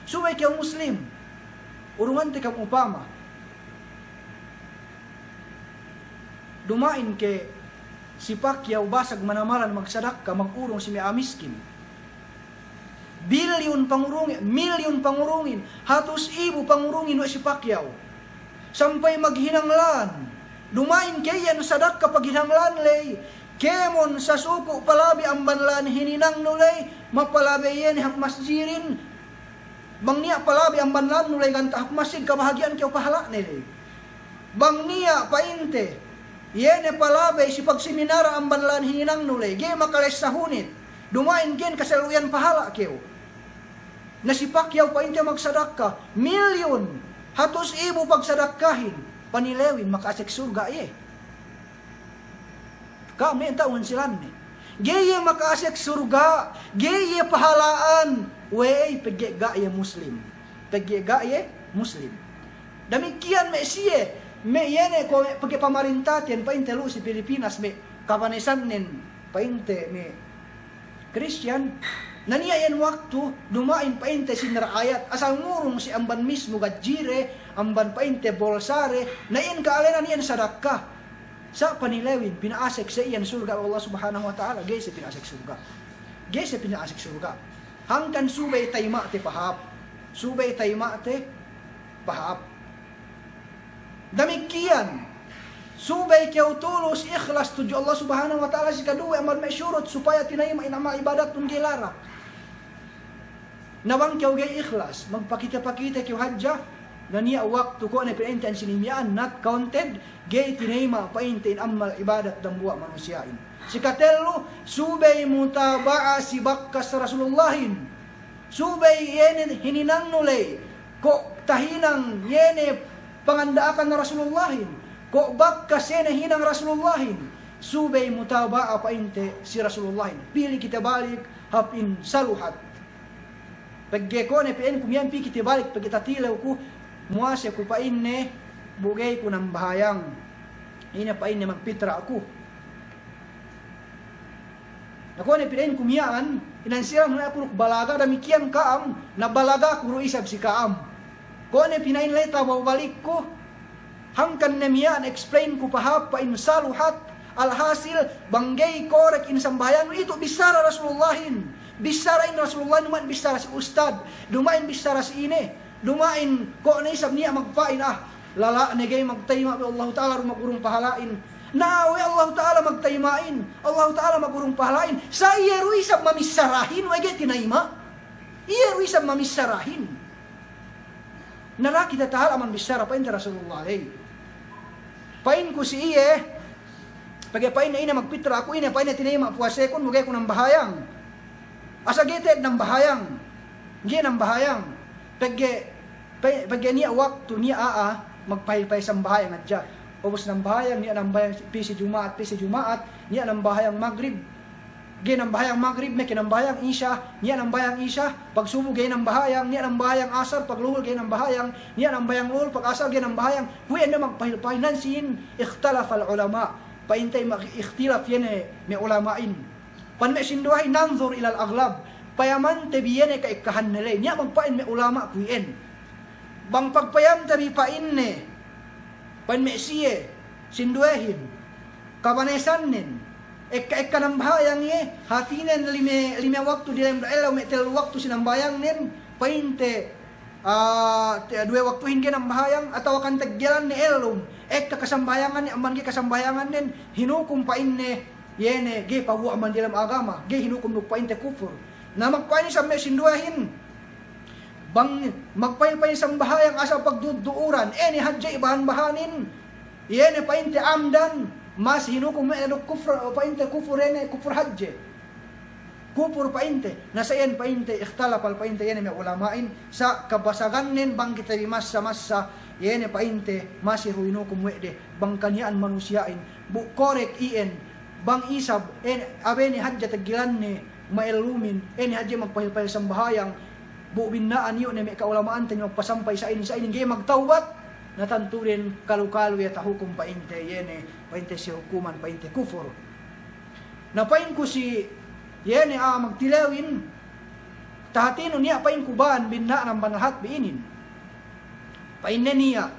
Subey kew Muslim. Urungante kam upama. Duma'in ke si Pacquiao basag manamalan magsadakka, magurung si me' a'a miskin. Bilyun pangurungin, milyun pangurungin, hatus ibu pangurungin we' si Pacquiao. Sampay maghinang lān. Duma'in ke iyan sadakka paghinang lān ley. Kēmon sasuku' palabey amban lān hininangnu ley, mapalabey iye ne hap masjidin. Bang niya' palabey amban lānnu ley ganta' hap masjid, kabahagi'an kew pahala'ne ley. Bang niya' pa'inte, iye ne palabey si pagseminara amban lān hininangnu ley, ga'i makalessa hunit. Duma'in ke iyan kasellu iyan pahala' kew. Na si Pacquiao pa'inte magsadakka, milyun, hatus ibu pagsadakkahin, panilewin maka'asek surga' iye. Ka'am ne ta'uhin silanne. Ga'i iye maka'asek surga', ga'i iye pahala'an, we'ey, pegge' ga' iye Muslim. Pegge' ga' iye Muslim. Damikkiyan me' siye, me' iye ne ko' pegge' pamarintaten pa'inte lu'u si Pilipinas me' kapanesannen pa'inte me' Kristiyan, na niya' iyan waktu, duma'in pa'inte sin ra'ayat, asal ngurung si amban mismu gadjide, amban pa'inte bolsade, na iyan ka'alenan iyan sadakka. Sa' panilewin, pina'asek siye iyan surga' we' Allah Subhanahu wa Ta'ala, ga'i siye pina'asek surga'. Ga'i siye pina'asek surga'. Hangkan subey tayima'te pahāp. Subey tayima'te pahāp. Damikkiyan, subey kew tulus ikhlas tudju Allah Subhanahu wa Ta'ala, si kaduwe amban me' shurut supaya tinayima' in amal ibadatnun ga'i larak. Na bang kew ga'i ikhlas, magpakite-pakite kew hadja, na niya' waktu ko' ne pina'inte ensini miya'an, not counted, ga'i tinayima' pa'inte in amal ibadat dambuwa' manusiya'in. Si katellu, subey mutaba'a si bakkas Rasulullahin. Subey iye ne hininangnu ley, ko' tahinang iye ne panganda'akan Rasulullahin, ko' bakkas iye ne hinang Rasulullahin, subey mutaba'a pa'inte si Rasulullahin. Pili kite balik hap in saluhat. Pegge' ko' ne pa'inku miya'an pī kite balik, pegge' tatilew ku, muwase ku pa'inne, bu ga'i ku nambahayang. Ine pa'inne magpitra' ku. Na ko' ne pina'inku miya'an, inansiran ne aku duk balaga, damikkiyan ka'am, na balaga ku du isab si ka'am. Ko' ne pina'in ley tabaw balikku, hangkan ne miya'an explain ku pahāp pa'in saluhat, alhasil, bang ga'i korek in sambahayang, itu bissara Rasulullahin. Bissara in Rasulullahin, duma'in bissara si ustad, duma'in bissara si ine, duma'in ko' ne isab niya' magpa'in, ah, lala' ne ga'i magtayima' we' Allahu Ta'ala du magurung pahala'in. Na we' Allahu Ta'ala magtayima'in, Allahu Ta'ala magurung pahala'in. Sa' iye du isab mamissarahin, we' ga'i tinayima'. Iye du isab mamissarahin. Na da'a kite tahala' amban bissara pa'inte Rasulullah ley. Pa'inku si iye, pegge' pa'inne ine magpitra' aku, ine pa'inne tinayima' puwasekun, bu ga'i ku nambahayang. Asal ga'i te'ed nambahayang. Ga'i nambahayang. Pegge', pe-, pegge' niya' waktu, niya' a'a, magpahil-pahil sambahayang hadja. Ubus nambahayang, niya' nambahayang pī si Juma'at, pī si Juma'at, niya' nambahayang magrib. Ga'i nambahayang magrib, meke nambahayang isya, niya' nambahayang isya, pagsubu ga'i nambahayang, niya' nambahayang asar, pagluhul ga'i nambahayang, niya' nambahayang luhul, pagasar ga'i nambahayang, kuwe' ne magpahil-pahil nan sin ikhtalafal ulama', pa'inte mag-ikhtilaf iye ne me' ulama'in. Pan me' sinduwehin nanzur ilal aghlab, payamante bi iye ne ka'ekkahanne ley, niya' magpa'in me' ulama' kuwe'in. Bang pagpayamte bi pa'inne, pa'in me' siye, sinduwehin, kabanesannen, ekka-ekka nambahayang iye, hātinen lime, lime waktu diyalem ellew me' tellu waktu sinambahayangnen, pa'inte, ah, te-, duwe waktuhin ga'i nambahayang, atawa kan teggelanne ellum, ekka kasambahayangan iye amban ga'i kasambahayangannen, hinukum pa'inne, iye ne ga'i paguwa' amban diyalem agama, ga'i hinukum duk pa'inte kupur. Na magpa'in isab me' sinduwehin, bang magpa'in-pa'in sambahayang asal pagdu'ud-du'uran, ine hadja ibahan-bahanin, iye ne pa'inte amdan, masi hinukum me' duk kupur, pa'inte kupur, iye ne kupur hadja. Kupur pa'inte, na sa' iyan pa'inte, ikhtalafal pa'inte, iye ne me' ulama'in, sa' kabasagannen bang kite bi massa-massa, Iye ne pa'inte masi du inukum we' de, bang kaniya'an manusiya'in, bu korek iyan, bang isab, en, abe ne hadja teggelanne ma'ellumin, en hadja magpahil-pahil sambahayang, bu binna'an iyu' ne me' ka'ulama'ante magpasampay sa'inin, sa'inin ga'i magtawbat, na tantu den kalu-kalu iye tahukum pa'inte, iye ne pa'inte si hukuman pa'inte kufur. Na pa'inku si, iye ne, a, magtilewin, tahatinu niya' pa'inku ba'an binna'an amban lahat bi inin. Pa'inne niya'.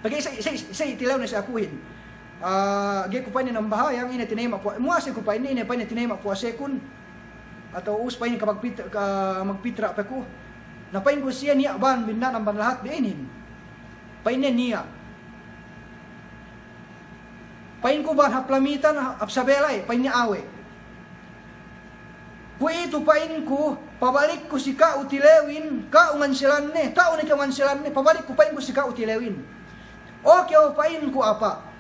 Pegge' sa'i, sa'i, sa'i tilewne si akuhin. A, ga'i ku pa'inne nambahayang, ine tinayma' puwa-, muwase ku pa'inne, ine pa'inne tinayma' puwasekun. Atawa ubus pa'inne ka magpit-, ka magpitra pe ku. Na pa'inku siye niya' ba'an binna'an amban lahat bi inin. Pa'inne niya'. Pa'inku ba'an hap Lamitan, hap Sabela e, pa'inne awe'. Kuwe'itu pa'inku, pabalikku si ka'u tilewin, ka'u nganselanne, ta'u ne kew nganselanne, pabalikku pa'inku si ka'u tilewin. O kew pa'inku apa'.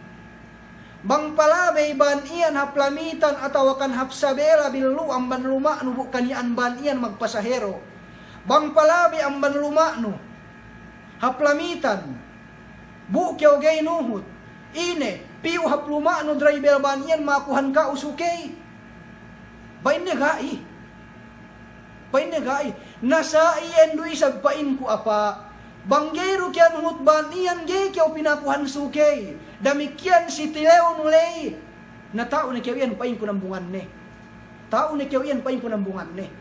Bang palabey ba'an iyan hap Lamitan atawakan hap Sabela billu amban luma'nu bu kaniya'an ba'an iyan magpasahero. Bang palabey amban luma'nu hap Lamitan, bu kew ga'i nuhut. Ine, piyu hap luma'nu draybel ba'an iyan makuhan ka'u sukey? Pa'inne ga'i. Pa'inne ga'i. Na sa'i iyan du isab pa'inku apa'. Bang ga'i du kew nuhut ba'an iyan ga'i kew pinakuhan sukey. Damikkiyan si tilewnu ley. Na ta'u ne kew iyan pa'inku nambunganne. Ta'u ne kew iyan pa'inku nambunganne.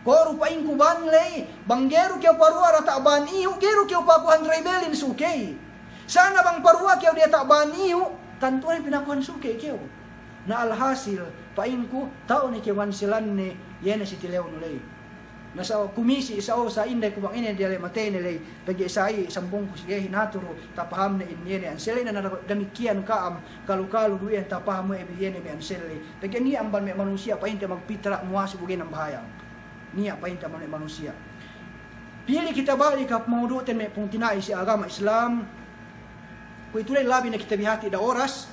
Ko' du pa'inku ba'an ley, bang ga'i du kew paruwa diyata' ba'an iyu', ga'i du kew pakuhan draybelin sukey. Sana bang paruwa kew diyata' ba'an iyu', tantu ne pinakuhan sukey kew. Na alhasil, pa'inku, ta'u ne kew nganselanne, iye ne si tilewnu ley. Na sa kumisi, sa o sa inday ku bang ine diyalem matey ne ley, pegge' sa'i sambungku si iyehin hatu du, tapahamne in iye ne ansel ley na, na damikkiyan ka'am, kalu-kalu du iyan tapaham we' bi iye ne me' ansel ley. Pegge' niya' amban me' manusiya' pa'inte magpitra muwase bu ga'i nambahayang. Niya' pa'inte amban me' manusiya'. Pili' kite balik hap maudu'ten me' pungtina'i si agama Islam. Kuwe'itu ley labi ne kite bi hati' da oras.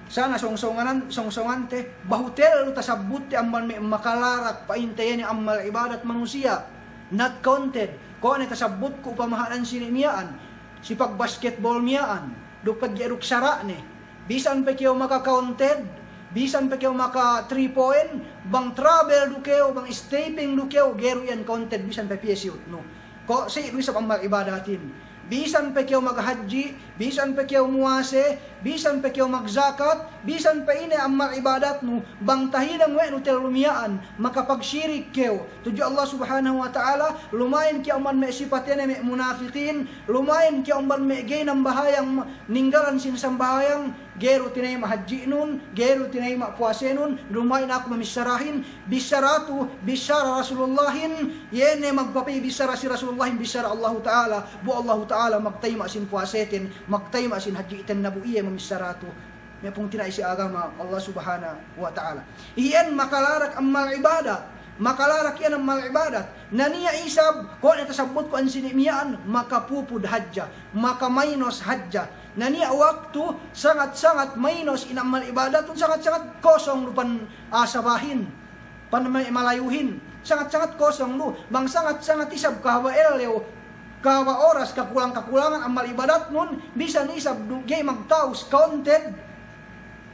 Sana song-songanan, song-songante, bahu tellu tasabbutte amban me' makalarak pa'inte iye ne amal ibadat manusiya'. Not counted. Ko' ne tasabbutku upamahan sini' miya'an, si pagbasketbol miya'an, duk pegge' duk sara'ne. Bisan pe kew maka counted, bisan pe kew maka three point, bang travel du kew, bang stepping du kew, ga'i du iyan counted, bisan pe piye siyutnu. Ko' si du isab amal ibadatin. Bisan pe kew maghadji', bisan pe kew muwase, bisan pe kew magzakat, bisan pe ine amal ibadatnu, bang tahinang we' nu tellu miya'an, makapagsirik kew tudju Allah Subhanahu wa Ta'ala, lumayan kew amban me' sipat iye ne me' munafikin, lumayan kew amban me' ga'i nambahayang, ninggalan sin sambahayang, ga'i du tinayma' hadji'nun, ga'i du tinayma' puwasenun, lumayan aku mamissarahin, bissaratu, bissara Rasulullahin, iye ne magpapī bissara si Rasulullahin, bissara Allahu Ta'ala, bu Allahu Ta'ala magtayma' sin puwaseten, magtayma' sin hadji'ten na bu iye mamissaratu. Me' pungtina'i si agama Allah Subhanahu wa Ta'ala. Iyan makalarak amal ibadat, makalarak iyan amal ibadat. Na niya' isab, ko' ne tasabbutku ansini' miya'an, makapupud hadja, makamaynos hadja. Na niya' waktu sangat-sangat maynos in amal ibadatun, sangat-sangat kosong du pan, a, sabahin, pan me' malayuhin, sangat-sangat kosong du. Bang sangat-sangat isab kahaba' ellew, kahaba' oras, kakulang-kakulangan amal ibadatnun, bisan isab du ga'i magtawus, counted.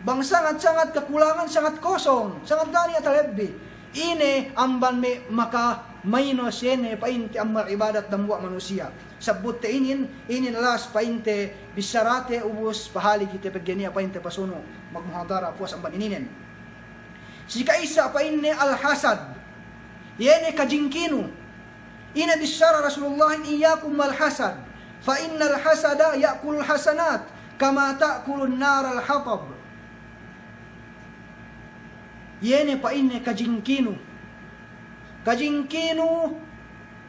Bang sangat-sangat kakulangan, sangat kosong, sangat ga' niya' talebbi. Ine amban me' makamaynos iye ne pa'inte amal ibadat dambuwa' manusiya'. Sabbutte inin, inin las pa'inte bissarate ubus pahali kite pegge' niya' pa'inte pasunu' magmuhadara puwas amban ininen. Si ka'issa pa'inne al-hasad. Iye ne kajingkinu. Ine bissara Rasulullahin, "Iyyakum wal hasad, fa innal hasada ya'kulul hasanat, kama ta'kulun narul hatab." Iye ne pa'inne kajingkinu. Kajingkinu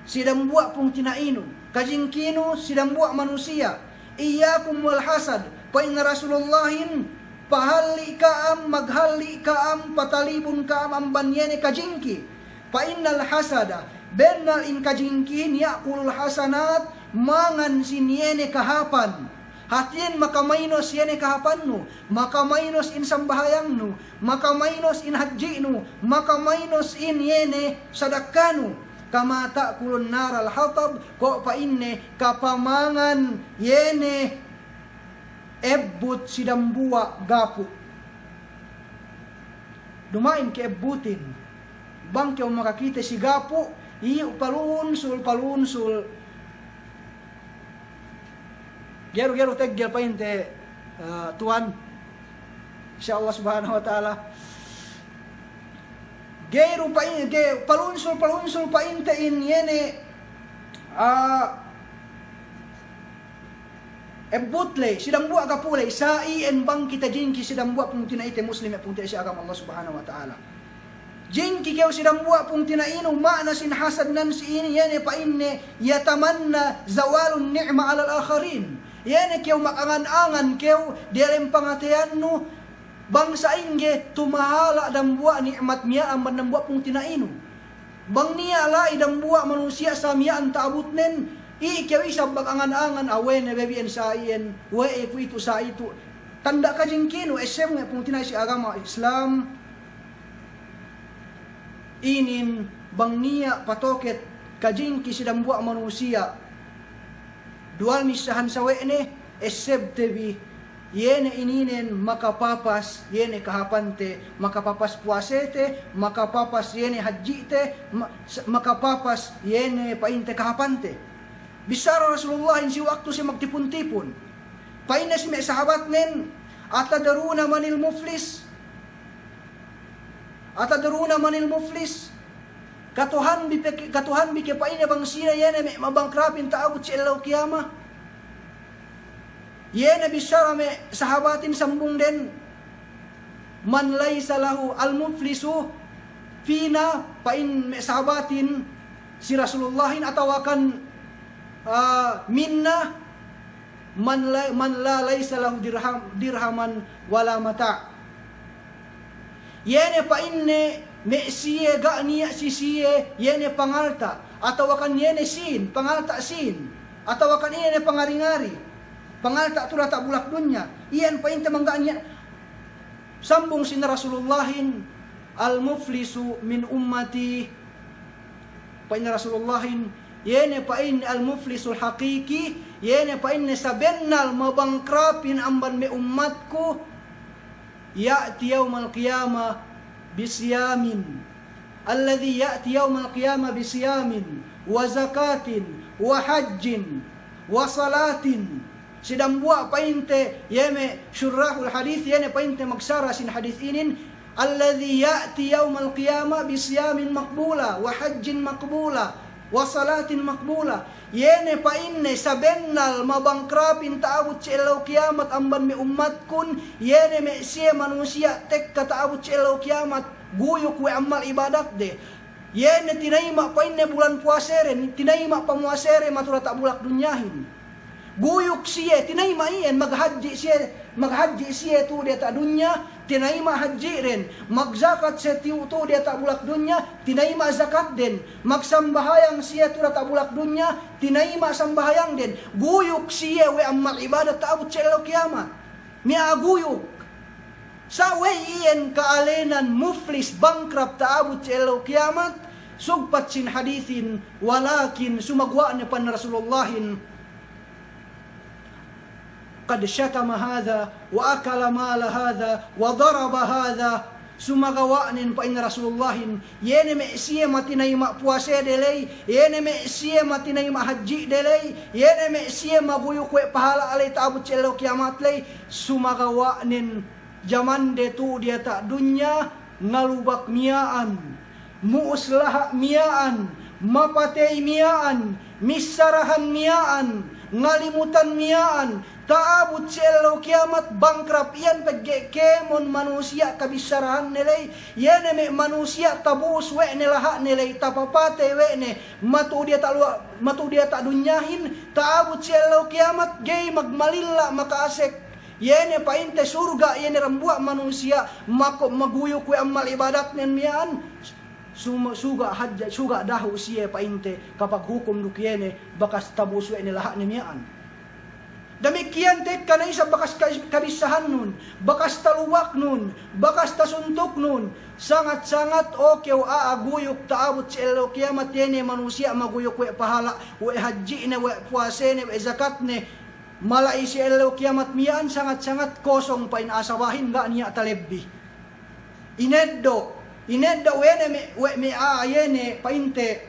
si dambuwa' pungtina'inu, kajingkinu si dambuwa' manusiya'. "Iyyakum wal hasad," pa'in Rasulullahin, pahalli' ka'am, maghalli' ka'am, patalibun ka'am amban iye ne kajingki. "Fa innal hasada," bennal in kajingkihin, "ya'kulul hasanat," mangan sin iye ne kahāpan. Hātinen makamaynos iye ne kahāpannu, makamaynos in sambahayangnu, makamaynos in hadji'nu, makamaynos in iye ne sadakkanu. كما تأكل النار الحطب, kuwe' pa'inne kapamangan iye ne ebbut si dambuwa' gapu'. Duma'in ke ebbutin, bang kew makakite si gapu', iyu' palunsul, palunsul. Geru-geru teggel pa'inte, eh, tuwan. Insya Allah subhanahu wa ta'ala. Geru pa'in-, ge-, palunsul, palunsul pa'inte in iye ne, ah, ebbut ley, si dambuwa' gapu' ley, sa' iyan bang kite jingki si dambuwa' pungtina'ite muslim, pungtina'i si agama Allah subhanahu wa ta'ala. Jingki kew si dambuwa' pungtina'inu, ma'na sin hasad nan si inin, iye ne pa'inne, يتمنى زوال النعمة على الآخرين. Iye ne kew makangan-angan kew diyalem pangateyannu, bang sa'ingge tumahala' dambuwa' ni'mat miya'an amban dambuwa' pungtina'inu. Bang niya' la'i dambuwa' manusiya' sa miya'an ta'abutnen, i' kew isab makangan-angan, awe ne bebi'en sa iyan, we'ey kuwe'itu sa itu. Tanda' kajingkinu, esseb nge' pungtina'i si agama Islam. Inin bang niya' patoket kajingki si dambuwa' manusiya', duwal missahan sawe'ne, essebte bi, iye ne ininen makapapas iye ne kahāpante, makapapas puwasete, makapapas iye ne hadji'te, ma-, s-, makapapas iye ne pa'inte kahāpante. Bissara Rasulullahin si waktu siye magtipun-tipun. Pa'inne si me' sahabatnen, أتدرون من المفلس؟ أتدرون من المفلس؟ Katuhan bi pe-, katuhan bi ke pa'inne bang sine iye ne me' mabangkrapin ta'abut si ellew kiyama? Iye ne bissara me' sahabatin sambungden, من ليس له، المفلس فينا, pa'in me' sahabatin si Rasulullahin atawakan, ah, منا، من لا، من لا ليس له درهم، درهما ولا متاع. Iye ne pa'inne me' siye ga' niya' si siye, iye ne pangalta', atawakan iye ne sīn, pangalta' sīn, atawakan iye ne pangari-ngari, pangalta' tu diyata' bulak dunya. Iyan pa'inte mangga' niya', sambung sin Rasulullahin, المفلس من أمتي. Pa'in Rasulullahin, iye ne pa'inne المفلس الحقيقي, iye ne pa'inne sabennal mabangkrapin amban me' ummatku, يأتي يوم القيامة بصيام، الذي يأتي يوم القيامة بصيام وزكاة وحج وصلاة. Si dambuwa' pa'inte, iye me' شراح الحديث, iye ne pa'inte magsara sin hadis inin, الذي يأتي يوم القيامة بصيام مقبولة وحج مقبولة وصلاة مقبولة. Iye ne pa'inne sabennal mabangkrapin ta'abut si ellew kiyamat amban me' ummatkun, iye ne me' siye manusiya' tekka ta'abut si ellew kiyamat, guyuk we' ammal ibadatde. Iye ne tinayima' pa'inne bulan puwasede, tinayima' pamuwasede matu diyata' bulak dunyahin. Guyuk siye, tinayima' iyan, maghadji' siye, maghadji' siye tu'u diyata' dunya, tinayima' hadji'den, magzakat siye tu'u, tu'u diyata' bulak dunya, tinayima' zakatden, magsambahayang siye tu'u diyata' bulak dunya, tinayima' sambahayangden, guyuk siye we' ammal ibadat ta'abut si ellew kiyamat. Miya' guyuk. Sa' we' iyan ka'alenan muflis, bankrupt ta'abut si ellew kiyamat, sugpat sin hadisin, walakin sumaguwa' ne pa'in Rasulullahin, قد شتم هذا وأكل مال هذا وضرب هذا. Sumagawa'nen pa'in Rasulullahin, iye ne me' siye matinayima' puwasede ley, iye ne me' siye matinayima' hadji'de ley, iye ne me' siye maguyuk we' pahala' ley ta'abut si ellew kiyamat ley, sumagawa'nen jamande tu'u diyata' dunya, ngalubak miya'an, mu'us laha' miya'an, mapatey miya'an, missarahan miya'an, ngalimutan miya'an, ta'abut si ellew kiyamat bankrupt iyan pegge' kēmon manusiya' kabissarahanne ley, iye ne me' manusiya' tabu'us we' ne laha'ne ley, tapapatey we' ne, matu'u diyata' luwa-, matu'u diyata' dunyahin, ta'abut si ellew kiyamat, ga'i magmalilla' maka'asek. Iye ne pa'inte surga', iye ne dambuwa' manusiya' mako-, maguyuk we' ammal ibadatnen miya'an, sum-, suga' hadja, suga' dahu' siye pa'inte kapaghukum duk iye ne bakas tabu'us we' ne laha'ne miya'an. Damikkiyan tekka ne isab bakas ka-, kabissahannun, bakas talubaknun, bakas tasuntuknun, sangat-sangat o kew a'a guyuk ta'abut si ellew kiyamat, iye ne manusiya' maguyuk we' pahala', we' hadji'ne, we' puwasene, we' zakatne, mala'i si ellew kiyamat miya'an sangat-sangat kosong pa'in a'a sabahin ga' niya' talebbi. Ineddo', ineddo' we' ne me', we' me' a'a iye ne pa'inte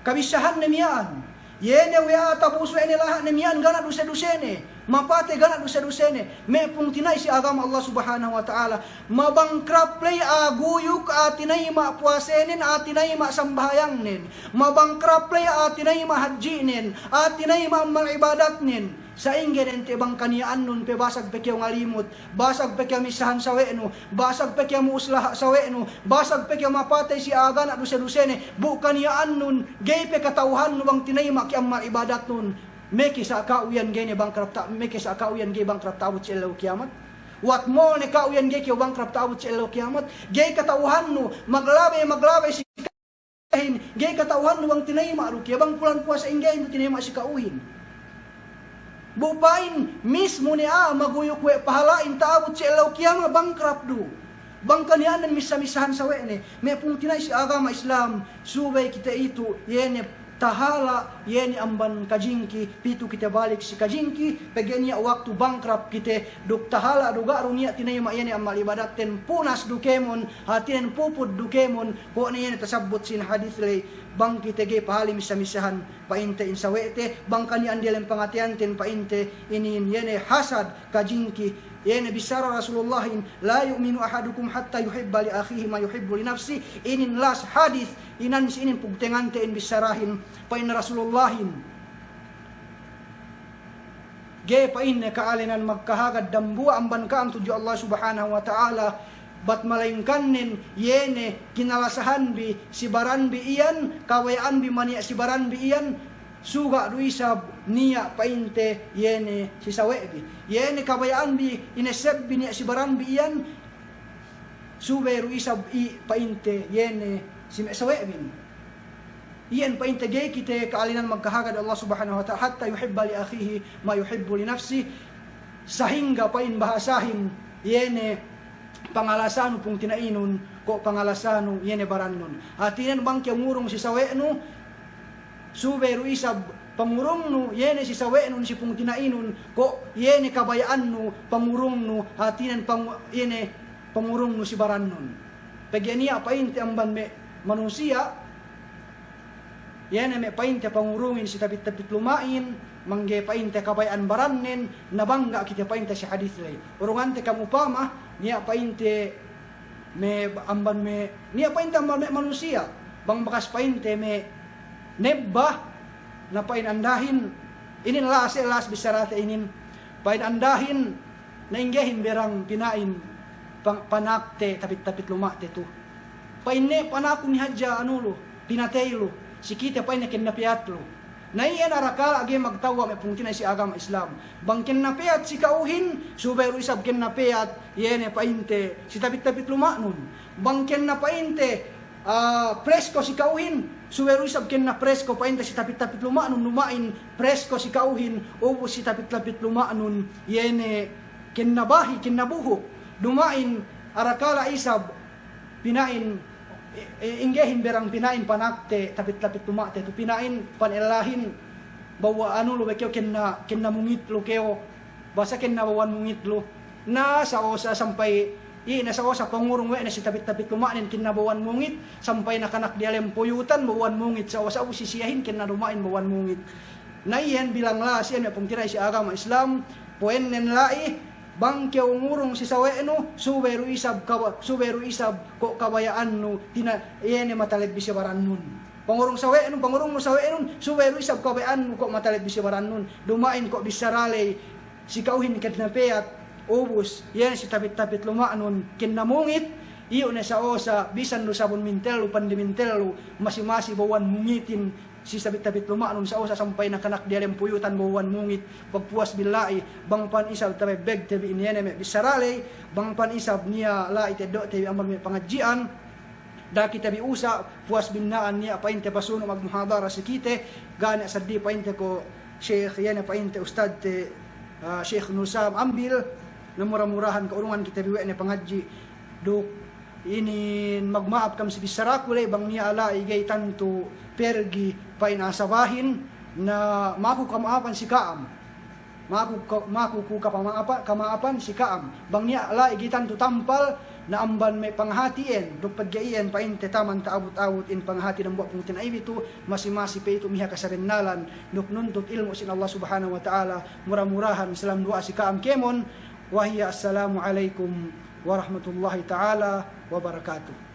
kabissahanne miya'an. Iye ne we' a'a tapus we' ne laha'ne miya'an ga' niya' duse-dusene. Mapatey ga' niya' duse-dusene. Me' pungtina'i si agama Allah Subhanahu wa Ta'ala. Mabangkrap ley a'a guyuk, a'a tinayima' puwasenen, a'a tinayima' sambahayangnen. Mabangkrap ley a'a tinayima' hadji'nen, a'a tinayima' ammal ibadatnen. Sa'ingge dente bang kaniya'annun pe basag pe kew ngalimut, basag pe kew missahan sawe'nu, basag pe kew mu'us laha' sawe'nu, basag pe kew mapatey si a'a ga' niya' duse-dusene, bu kaniya'annun, ga'i pe kata'uhannu bang tinayima' ke ammal ibadatnun. Meke sa' ka'u iyan ga'i ne bangkrap ta-, meke sa' ka'u iyan ga'i bangkrap ta'abut si ellew kiyamat. What more ne ka'u iyan ga'i kew bangkrap ta'abut si ellew kiyamat. Ga'i kata'uhannu, maglabey, maglabey si ka'uhin, ga'i kata'uhannu bang tinayima' du ke, bang pulan puwasa inggehin du tinayima' si ka'uhin. Bu pa'in mismu ne a'a maguyuk we' pahala'in ta'abut si ellew kiyamat bangkrap du. Bang kaniya'annen missa-missahan sawe'ne, me' pungtina'i si agama Islam, subey kite itu, iye ne tahala', iye ne amban kajingki, pitu kite balik si kajingki, pegge' niya' waktu bangkrap kite, duk tahala' du ga' du niya' tinayima' iye ne ammal ibadatten, punas du kēmon, hātinen puput du kēmon, kuwe' ne iye ne tasabbut sin hadis ley, bang kite ga'i pahali missa-missahan, pa'inte in sawe'te, bang kaniya'an diyalem pangateyanten, pa'inte inin iye ne hasad, kajingki, iye ne bissara Rasulullahin, "La yu'minu ahadukum hatta yuhibba li akhihi ma yuhibbu li nafsihi." Inin last hadis, inan si inin pugtengante in bissarahin, pa'in Rasulullahin. Ga'i pa'inne ka'alenan magkahagad dambuwa' amban ka'am tudju Allah Subhanahu wa Ta'ala, bat malayingkannen iye ne kinalasahanbi si baranbi iyan, kabaya'anbi maniya' si baranbi iyan, suga' du isab niya' pa'inte iye ne si sawe'bi. Iye ne kabaya'anbi inesebbi niya' si baranbi iyan, subey du isab i' pa'inte iye ne si me' sawe'bin. Iyan pa'inte ga'i kite ka'alenan magkahagad Allah Subhanahu wa Ta'ala, hatta yuhibba li akhihi ma yuhibbu li nafsihi, sahingga pa'in bahasahin iye ne pangalasanu pungtina'inun, ko' pangalasanu iye ne barannun. Hātinen bang kew ngurung si sawe'nu, subey du isab pangurungnu iye ne si sawe'nun si pungtina'inun, ko' iye ne kabaya'annu pangurungnu, hātinen pangu-, iye ne pangurungnu si barannun. Pegge' niya' pa'inte amban me' manusiya', iye ne me' pa'inte pangurungin si tapit-tapit luma'in, mangga'i pa'inte kabaya'an barannen, na bang ga' kite pa'inte si hadis ley. Urungante kam upama, niya' pa'inte me' amban me', niya' pa'inte amban me' manusiya', bang bakas pa'inte me' nebba, na pa'in andahin, inin last, last bissarate inin, pa'in andahin, na inggehin berang pina'in pa-, panakte tapit-tapit luma'te tu. Pa'inne panakun hadja anu lu, pinatey lu, si kite pa'inne kenna peyat lu. Na iyan arakala' ga'i magtewwa' me' pungtina'i si agama Islam. Bang kenna peyat si ka'uhin, subey du isab kenna peyat, iye ne pa'inte si tapit-tapit luma'nun. Bang kenna pa'inte ah, presko si ka'uhin, subey du isab kenna presko pa'inte si tapit-tapit luma'nun, duma'in presko si ka'uhin, ubus si tapit-tapit luma'nun, iye ne kenna bahi', kenna buhuk, duma'in arakala' isab pina'in, e, e, inggehin berang pina'in panakte tapit-tapit luma'te tu pina'in panellahin, bawa anu lu be kew kenna, kenna mungit lu kew. Basa kenna bawan mungit lu. Na sa'osa sampay, i' na sa'osa pangurung we' ne si tapit-tapit luma'nen kenna bawan mungit, sampay nakanak diyalem puyutan bawan mungit, sa'osa bu si siyehin kenna duma'in bawan mungit. Na iyan bilang last iyan me' pungtina'i si agama Islam, po'ennen la'i, bang kew ngurung si sawe'nu, subey du isab kaba-, subey du isab ko' kabaya'annu, tina-, iye ne matalebbi si barannun. Pangurung sawe'nun, pangurungnu sawe'nun, subey du isab kabaya'annu ko' matalebbi si barannun, duma'in ko' bissara ley, si ka'uhin kenna peyat, ubus, iye ne si tapit-tapit luma'nun, kenna mungit, iyu' ne sa'osa, bisan du sabun mintellu, pandi mintellu, masi-masi bawan mungitin, si tapit-tapit luma'nun, sa'osa sampay nakanak diyalem puyutan bawan mungit, pagpuwas bi la'i, bang pan isab tabebbegte bi inin iye ne me' bissara ley, bang pan isab niya' la'i teddo'te bi amban me' pangadji'an, da'a kite bi usa', puwas binna'an niya' pa'inte pasunu' magmuhadara si kite, ga' niya' seddili pa'inte ko' Sheikh, iye ne pa'inte ustadte, ah, Sheikh Nusam Ambil, na mura-murahan ka'urungan kite bi we' ne pangadji'. Duk inin magma'ap kam si bissaraku ley bang niya' la'i ga'i tantu pergi pa'in asabahin, na maku kama'apan si ka'am. Maku ka-, maku ku kapama'apa-, kama'apan si ka'am. Bang niya' la'i ga'i tantu tampal, na amban me' panghati iyan, duk pegge' iyan pa'inte taman ta'abut-abut in panghati dambuwa' pungtina'ib itu, masi-masi pe itu miha kasabennalan, duk nuntut ilmu' sin Allah Subhanahu wa Ta'ala, mura-murahan salam duwa'a si ka'am kēmon, wa hiya assalamu alaikum warahmatullahi ta'ala wabarakatuh.